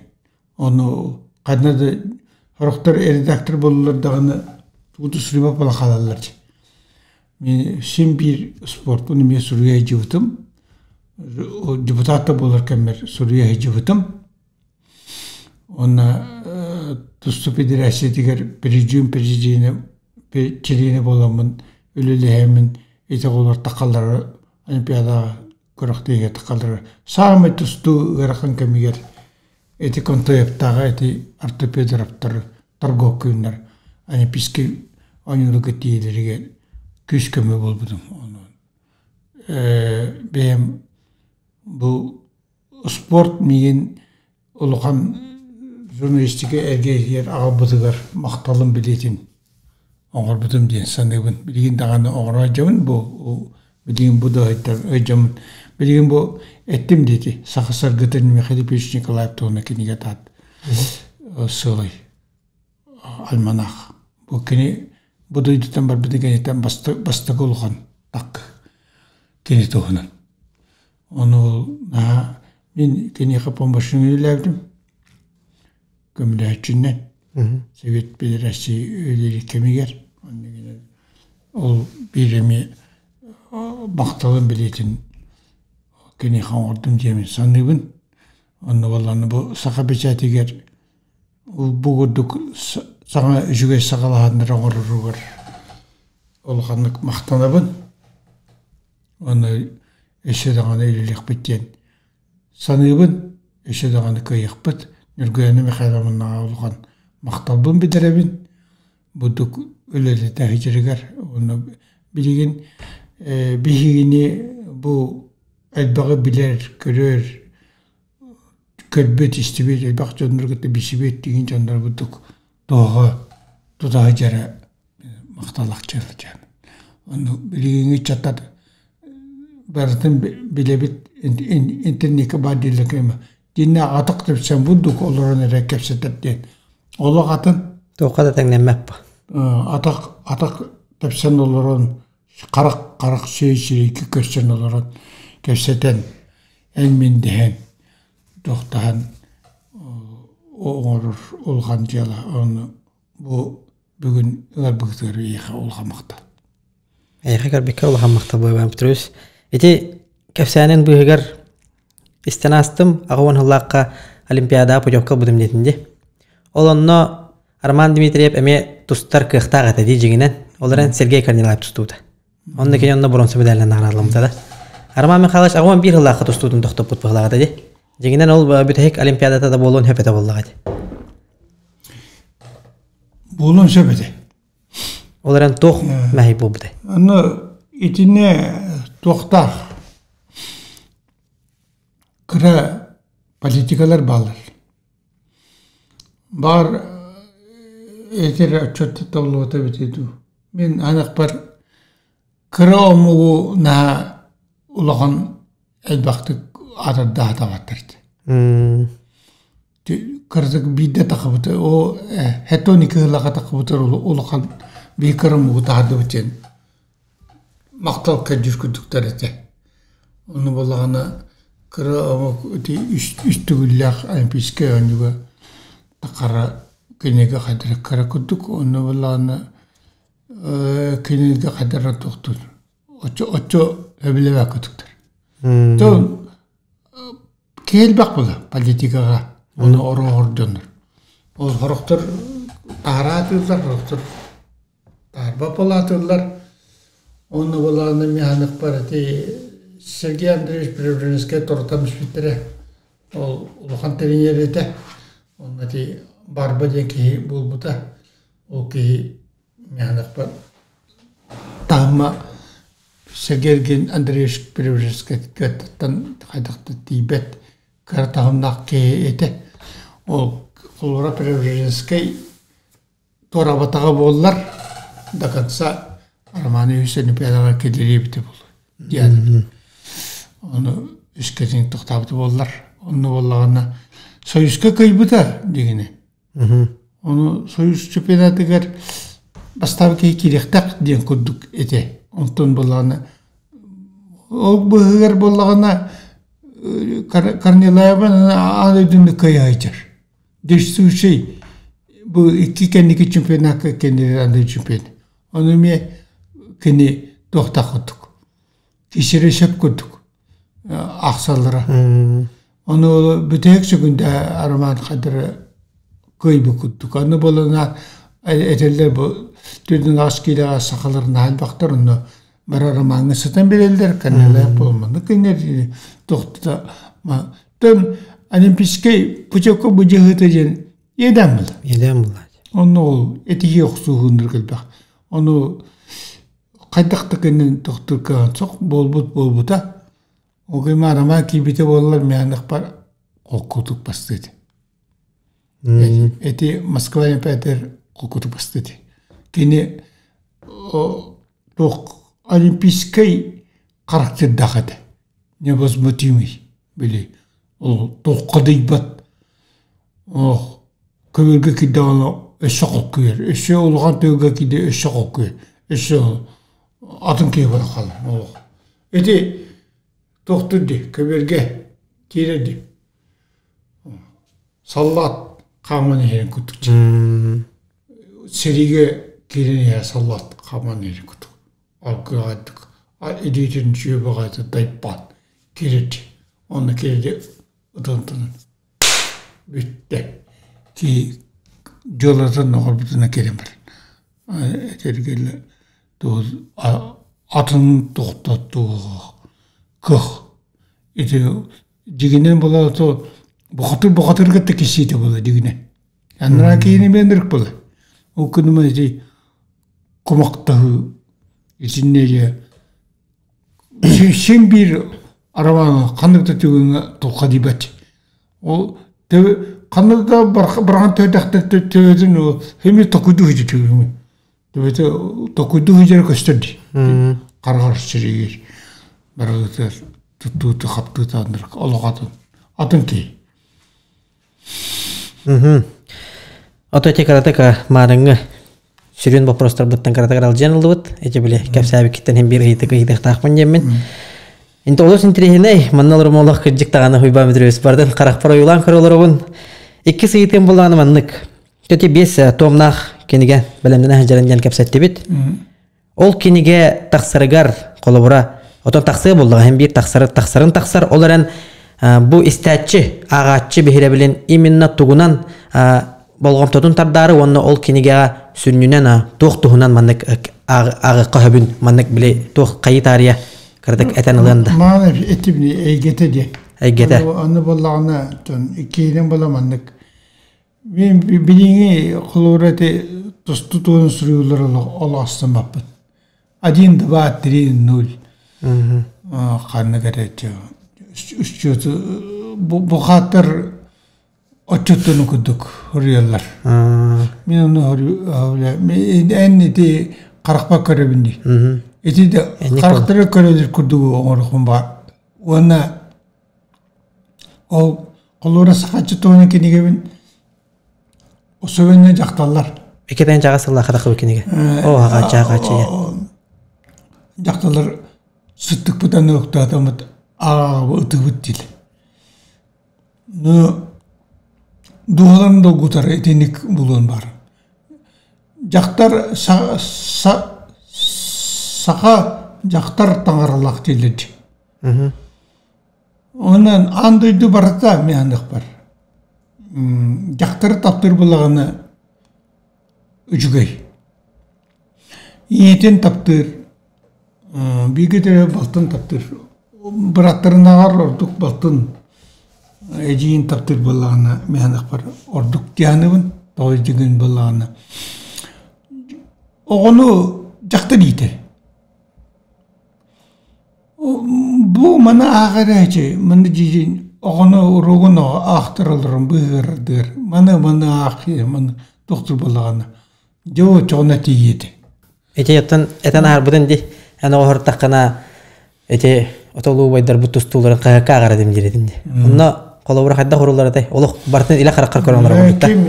ону ханна да сорохтор редактор буоллулар даҕаны тугу суруйбат буола хаалаллар дии. Мин син биир спортпун эмиэ суруйа сылдьыбытым. Депутат да буолар кэммэр суруйа сылдьыбытым. Уонна тустуу федерациятыгар президент президенэ чилиэнэ буоламмын үлэлэһэммин ити оҕолор тахаллара олимпиадаҕа күрэхтэһиигэ тахаллара саамай тустуу ыарахан кэмигэр ити Контоевтааҕы ити ортопедоровтар торговкуйуннар олимпийскай оонньууларга тиийэллэригэр күүс-көмө буолбутум. Онон бэйэм бу спорт миигин улахан журналистика эйгэтигэр аҕалбытыгар махталым билиэтин оҥорбутум диэн саныыбын. Билигин даҕаны оҥоро сылдьабын бу билигин бу да ыйдьаммын. Билигин бу эттим диэти Саха саргытын Михаил Ильич Николаев туһунан кинигэ таат сыалай альманах. Бу кини бу дойдуттан барбытын кэнниттэн бастакы улахан так кини туһунан. Ону наһаа мин киниэхэ помощник үлэлээбитим. Көмөлөһөөччүнэн Совет Федерации үлэлиир кэмигэр ол биир эмиэ махталым билиэтин киниэхэ оҥордум диэмин саныыбын. Онно буоллаҕына бу саха бэчээтигэр бу курдук саҥа үчүгэй саҕалааһыннары оҥороругар улаханнык махтанабын. Уонна өссө даҕаны үлэлиэхпит диэн саныыбын, өссө даҕаны кыайыахпыт. Ньургуйаана Михайловнаҕа улахан махталбын билэрэбин. Бурдук үлэлэтэ сылдьарыгар уонна билигин биһигини бу элбэҕи билэр, көрөр, көрбүт, истибит элбэх дьоннору кытта билсибит тигин дьоннор бурдук туһаҕа тута сылдьара махталлаах дьыала. Онно билигиҥҥи ыччаттар барытын билэбит интернеккэ баар дииллэр кэм дьиннээх атах тэпсэн бурдук олорон эрэ кэпсэтэр диэн олох атын Туохха да тэҥнэммэт бу. Атах атах тэпсэн олорон харах харах сиэй сирэйгэ көрсөн олорон кэпсэтэн эн мин дэһэн тохтоһон оҥорор улахан дьыала ону бу бүгүн ыларбытыгар эйиэхэ улахан махтал. Эйиэхэ көрбүккэ улахан махтал Иван Петрович. Ити кэпсээнин быыһыгар Истэн аастым, 80 сыллаахха Олимпиадаҕа путевка ылбытым диэтин дии. Ол онно Роман Дмитриев эмиэ тустар кыахтаах этэ дии дьиҥинэн. Ол эрэн Сергей Корнилаев тустубута. Онно кини онно бронза медалынан наҕараадаламмыта да. Роман Михайлович 81 сыллаахха тустуутун тохтоппут быһыылаах этэ дии. Дьиҥинэн ол бүтэһик Олимпиадата да буолуон сөп этэ буоллаҕа дии. Буолуон сөп этэ. Ол эрэн туох мэһэй буолбутай? Аны итини туохтаах кыра политикалар бааллар. Баар этэр отчуот толлубата эбитэ дуу. Мин анахпар кыра омугу наһаа улахан элбэхтик атардаатабаттар Кырдьык биирдэ тахыбыта о хэтони кыһылаха тахыбытар улахан биир кыра омугу таһардыбыт диэн махтал кэрдиир курдуктар этэ. Ону буоллаҕына кыра омук ити үс төгүллээх Олимпийскай оонньууга тахара кинигэ хайдара кыра курдук онно буоллаҕына кинигэ хайдара туохтуур оччо оччо сөбүлэбэт курдуктар. То киһи элбэх буолар политикаҕа ону орооһор дьоннор. Ол сорохтор таһараатыыллар, сорохтор Таарба палаатыллар уонна былааны миһаныхпар ити Сергей Андреевич Преображенскай торутан түспүттэрэ. Ол улахан тренер этэ. Онно ити Барба диэн киһи буолбута. Ол киһи миһаныхпар таһыма Сергей Андреевич Преображенскайтан хайдах да тиийбэт кыра таһымнаах киһи этэ. Ол холобура Преображенскай туорабатаҕа буоллар до конца Роман үһүс Олимпиадаҕа киллэриэбитэ буолуо диэн ону үскэтин тохтообута буоллар онно буоллаҕына Союзка кыайбыта дигини ону Союз чемпионатыгар бастаабыт киһи киириэхтээх диэн курдук этэ онтон буоллаҕына ол быыһыгар буоллаҕына Корнилаева аан дойдуну кыайа сылдьар Действующий бу икки кэнники чемпионакка кэннилэр аны чемпион. Ону эмиэ кини туохтаах курдук. Кисири сөп курдук ахсаллара. Ону бүтэһик секунда Роман Хадыра кыайбыт курдук. Аны буолана этэллэр бу түрдүн ас киилэҕэ сахалар наһаа элбэхтэр онно бары ромаҥҥа сытан биэрэллэр кэннилээх буолманы кинилэр тохтута Тön олимпийскай путевка быдьаһыыта диэн иэдээн буолла. Иэдээн буолла. Онно ол этиһии охсуһууннар элбэх. Ону хайдах да кэннин тохтуур кыаҕын суох буолбут буолбута. Ол кэмэ Роман киирбитэ буоллар миэхэ холкутук бастыыт. Эти Москва Олимпиадатыгар холкутук бастыыт. Кини туох олимпийскай характердаах этэ. Невозмутимый били ол туоххадыйбат ох көбүргэ киирдэҕинэ өссө холкуйар өссө улахан тыалга киирдэ өссө холкуйар өссө атын киһи буолан хаалар олох ити туохтуур дии көбүөргэ киирэр дии саллаат хааман иһэрин курдук сэриигэ киирэн иһэр саллаат хааман иһэрин курдук Алгыаҕайдык илиитин сүөбэҕэ тайпаан кириди онно кириди ытын бүттэ киһи дьыалатын оҥорбутунан киирэн барар этэргэлэ атын тохтотуох кыах ити дьигинэн буолла то бухатыр бухатырга да кисиитэ буолла дьигинэ анараа киһини бэндирик буолла ол күнүмэ ити кумахтаһыы итиннэ дьэ син биир арамаан ханнык да түгэҥҥэ тулхадыйбат ол ханнык да барахан төһөдөхтөр төбөтүн эмиэ токуйдуу сылдьар түгэҥҥэ төбөтө токуйдуу сылдьара көстөр дии хараҕар сиригэр барыгытыгар туттуута хаптыыта олох атын атын киһи. Ото ити кыратык маарыҥҥы сүрүн боппуруостарбыттан кыратык аралдьыйан ыллыбыт. Ити били кэпсээбиккиттэн иһин биир ыйытык ыйытыахтаахпын диэммин. Инте олус интириэһинэй, манна олорум олох кырдьык даҕаны Уйбаан Петрович бардын харахпар ойуулаан көрө олоробун. Иккис ыйытыым буллаҕына маннык. Төти биэс томнаах кинигэ бэлэмнэнэ сылдьарын диэн кэпсэттибит. Ол кинигэ тахсарыгар, холобура, отон тахсыа буоллаҕа, иһин биир тахсары тахсарын тахсар, ол эрэн Бу истээччи, ааҕааччы биһирэбилин именно тугунан болҕомтотун тардаары уонна ол кинигэҕэ сүнньүнэн туох туһунан маннык ааҕыахха сөбүн маннык били туох хайыы таарыйа кыратык этэн ылыан да. Маан этибини эйгэтэ диэн. Эйгэтэ. Аны буоллаҕына иккиһинэн буола маннык. Мин билиҥҥи холобура ити тусту туһун суруйуулар олох астыммаппын. Один, два, три, ноль. Ханнык эрэ счету бухгалтер отчуттун курдук суруйаллар. Мин ону эн ити харахпар көрөбүн дии. Ити да харахтары көрөлөр курдук оҥорохпун баар. Уонна ол холуора сахаччы туһунан кинигэбин особенно дьахталлар. Иккитэн чаҕа сыллаах хатахы кинигэ. О, хаачча хаачча. Дьахталлар сыттыкпытан ыктаатаммыт ааҕабы ытыбыт диил. Ну, дууһаларын долгутар итинник булуон бар. Дьахтар саха дьахтар таҥаралаах дииллэр дии. Онон аан дойду барыта миэхэ Дьахтары таптыыр буоллаҕына үчүгэй. Ийэтин таптыыр, бииргэ төрөөбүт балтын таптыыр. Бырааттарынааҕар ордук балтын, эдьиийин таптыыр буоллаҕына миэхэ ордук дьаһанабын, тоҕо дьиҥин буоллаҕына. Оҕону дьахтар иитэр. Бу маны ааҕар ээчи, маны дьиин оҕону уруогун аахтаралларын быыһыырдыыр. Маны маны аах маны тохтуур буоллаҕына дьэ оччоҕуна тиийиэти. Ити оттон этэн аһарбытын дии эн оҕоһортаххына ити отолуу убайдарбыт тустууларын хаһыакка ааҕар этим диир этим дии. Онно холобура хайдах уруллар этэй? Олох барытын илэ хараххар көрөн олоробут Ким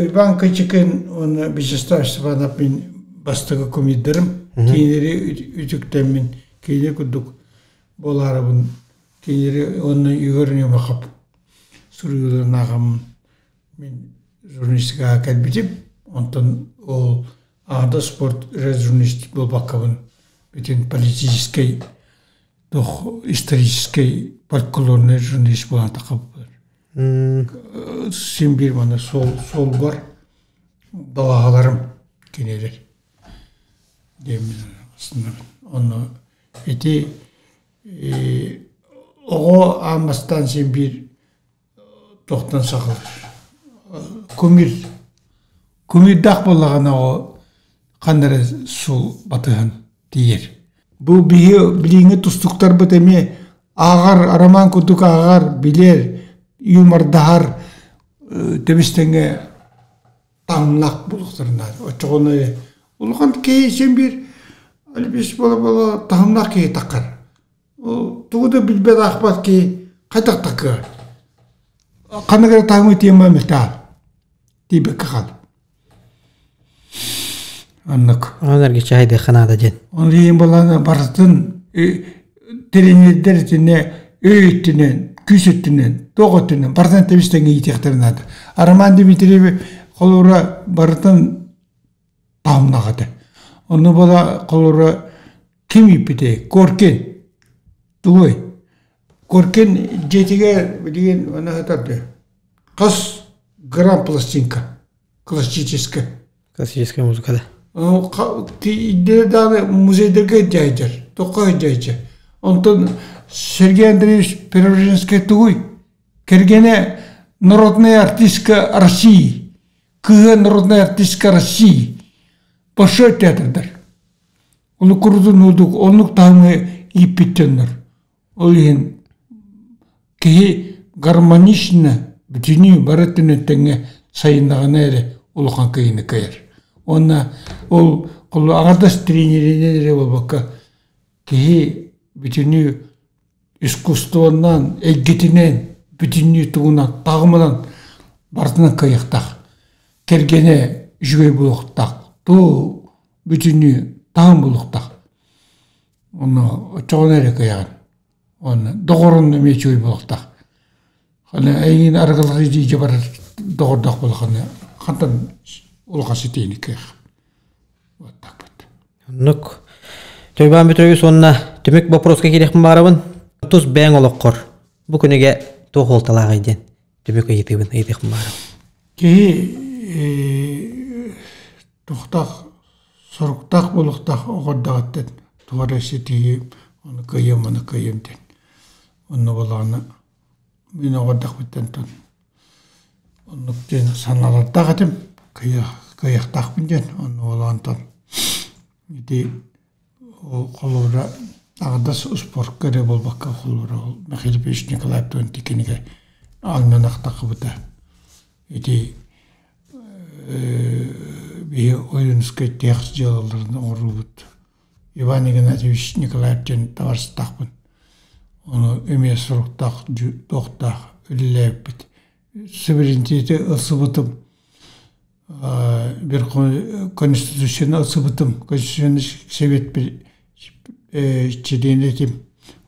Иван Кычыкин уонна Вячеслав Степанов мин бастакы кумирдарым. Кинилэри үтүктэммин, кинилэр курдук буолаарыбын, кинилэри уонна Егор Ньумахов суруйууларын ааҕаммын мин журналистикаҕа кэлбитим. Онтон ол аада спорт журналист буолбаккабын бүтүн политическай туох историческай фольклорный журналист буолан таххабыппын. Син биир манна суол суолбар балаһаларым кинилэр диэммин астынабын. Онно ити оҕо аан бастаан син биир туохтан саҕалыыр кумир кумирдаах буоллаҕына оҕо ханна эрэ суол батыһан тиийэр. Бу биһи билиҥҥи тустуктарбыт эмиэ ааҕар роман курдук ааҕар, билэр, юмордаһар тэбис-тэҥҥэ таҥнах буолуохтарын наада. Оччоҕуна улахан киһи син биир альбис буола-буола таһымнаах киһи таххар. Тугу да билбэт аахпат киһи хайдах такыа? Ханнык эрэ таһымы тиэмэ мөлтөөх. Тиийбэккэ хаал. Оннук. Онон эргиччи хайдыахха наада диэн. Ол иһин буолан барытын тренердэр итиннэ өй өттүнэн, күүс өттүнэн, туох өттүнэн барытын тэбис тэҥҥэ иитиэхтэрин наада. Роман Дмитриев холобура барытын таһымнаах этэ. Онно буола холобура ким ииппитэй? Коркин. Тугуй? Коркин дьиэтигэр билигин аны сытар дуо? Хас грамм пластинка классическая. Классическая музыка да. Даҕаны музейдарга дьайдьар, тоққа дьайдьар. Онтон Сергей Андреевич Преображенский тугуй? Кэргэнэ народная артистка России, кыыһа народная артистка России. Большой театрдар. Ону курдун удук, оннук таһымы ииппит дьоннор. Ол иһин киһи гармонично бүтүнүү бары өттүнэн тэҥҥэ сайыннаҕына эрэ улахан кыайыыны кыайар. Уонна ол аҥардас тренеринэн эрэ буолбакка киһи бүтүнүү искусствонан, эйгэтинэн, бүтүннүү тугунан, таһымынан барытынан кыайыахтаах. Кэргэнэ үчүгэй буолуохтаах, туу бүтүннүү таһым буолуохтаах. Онно оччоҕуна эрэ кыайаҕын. Уонна доҕорун эмиэ үчүгэй буолуохтаах. Хана эйигин арыгылаһыы дьиэ барар доҕордоох буоллаххына хантан улахан ситиини кыах. Вот так вот. Оннук. Тойбаан Петрович уонна түмүк вопроска киириэхпин баҕарабын. Тус бэйэҥ олоххор. Бу күнүгэ туох уолталааҕый диэн түмүк ыйытыыбын ыйытыахпын баҕарабын. Киһи тохтоох соруктаах буолуохтаах оҕордоҕуттан туох эрэ ситиһии ону кыайыам, ону кыайыам диэн. Онно буоллаҕына мин оҕордохпуттан тон оннук диэн санаалардаах этим кыайыахтаахпын диэн онно буоллаҕына ити холобура аҕардас успуорка эрэ буолбакка холобура ол Михаил Ильич Николаев туон кинигэ ааҥнанахтахыбыта ити биһи Ойуунускай тех дьыалаларын оҥоруубут Иван Игнатьевич Николаев диэн табаарыстаахпын ону эмиэ суруктаах туохтаах үлэлээбиппит суверенитети ылсыбытым Конституцияны ылсыбытым Конституционный совет чилиэнэ этим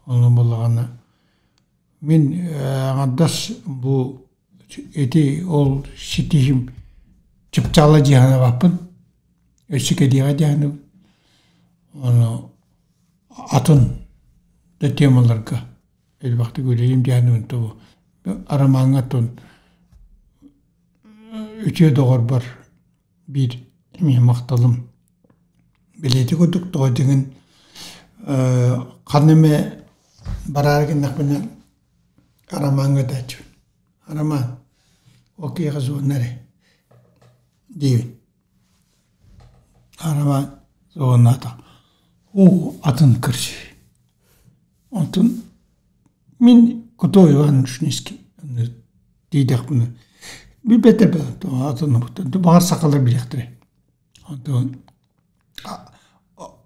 онон буоллаҕына мин аҥардас бу ити ол ситиһим чыпчаала дии санаабаппын өссө кэлиэҕэ дии саныыбын ону атын да темаларга элбэхтик үлэлиим дии саныыбын тобу арамааҥҥа оттон Үтүө доҕорбор биир эмиэ махталым билиити курдук тоҕо дьиҥин ханна эмэ бараары гыннахпына Арамааҥҥа ыытааччыбын. Арамаан, ол киһиэхэ звонна эрэ диибин. Арамаан звоннаата. Оо, атын көрсүһүү. Онтон мин Кутой Иванович Низкий тиийдэхпинэ билбэт баҕар сахалар билиэхтэрэ. Онтон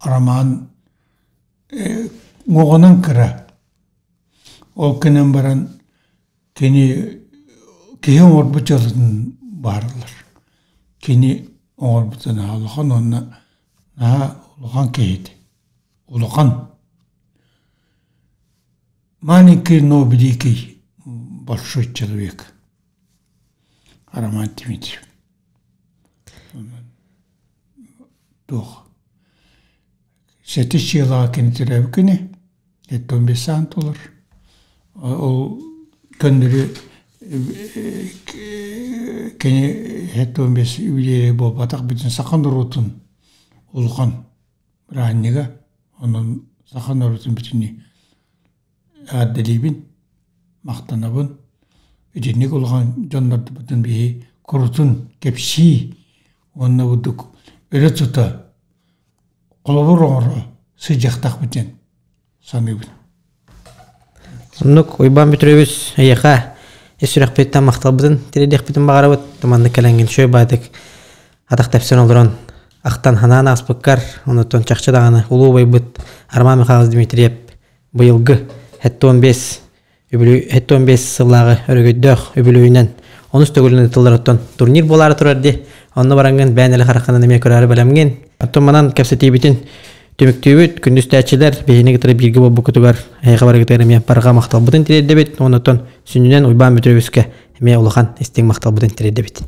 Роман уоҕунан кыра. Ол гынан баран кини киһи оҥорбут дьыалатын баарылар. Кини оҥорбута наһаа улахан уонна наһаа улахан киһи этэ. Улахан маленький, но великий большой человек Роман Дмитриев. Туох сэттис дьыалаҕа кини төрөөбүт күнэ 75 саан туолар. Ол көннөрү кини 75 юбилейа буолбатах бүтүн саха норуотун улахан бырааһынньыга. Онон саха норуотун бүтүннүү эҕэрдэлиибин, махтанабын. Итинник улахан дьоннорбутун биһи курутун кэпсии уонна бурдук өрө тута холобур оҥоро сылдьыахтаахпыт диэн саныыбын. Оннук Уйбаан Петрович эйиэхэ ис сүрэхпиттэн махталбытын тириэрдиэхпитин баҕарабыт. Маннык кэлэҥҥин үчүгэй баайдык атах тэпсэн олорон ахтан ханаан ааспыккар, онуттан чахчы даҕаны улуу убайбыт Роман Михайлович Дмитриев быйылгы 75 75 сыллааҕы өрөгөйдөөх үбүлүөйүнэн онус төгүлүн ыытыллар турнир буолаары турар дии. Онно бараҥҥын бэйэн элэ хараххынан эмиэ көрөөрү бэлэмҥин. Оттон манан кэпсэтиибитин түмүктүүбүт. Күндүстээччилэр биһини кытары бииргэ буолбуккутугар эһиэхэ барыгытыгар эмиэ барҕа махталбытын тириэрдэбит. Оннуттан сүнньүнэн Уйбаан Бүтрүбүскэ эмиэ улахан истиҥ махталбытын тириэрдэбит.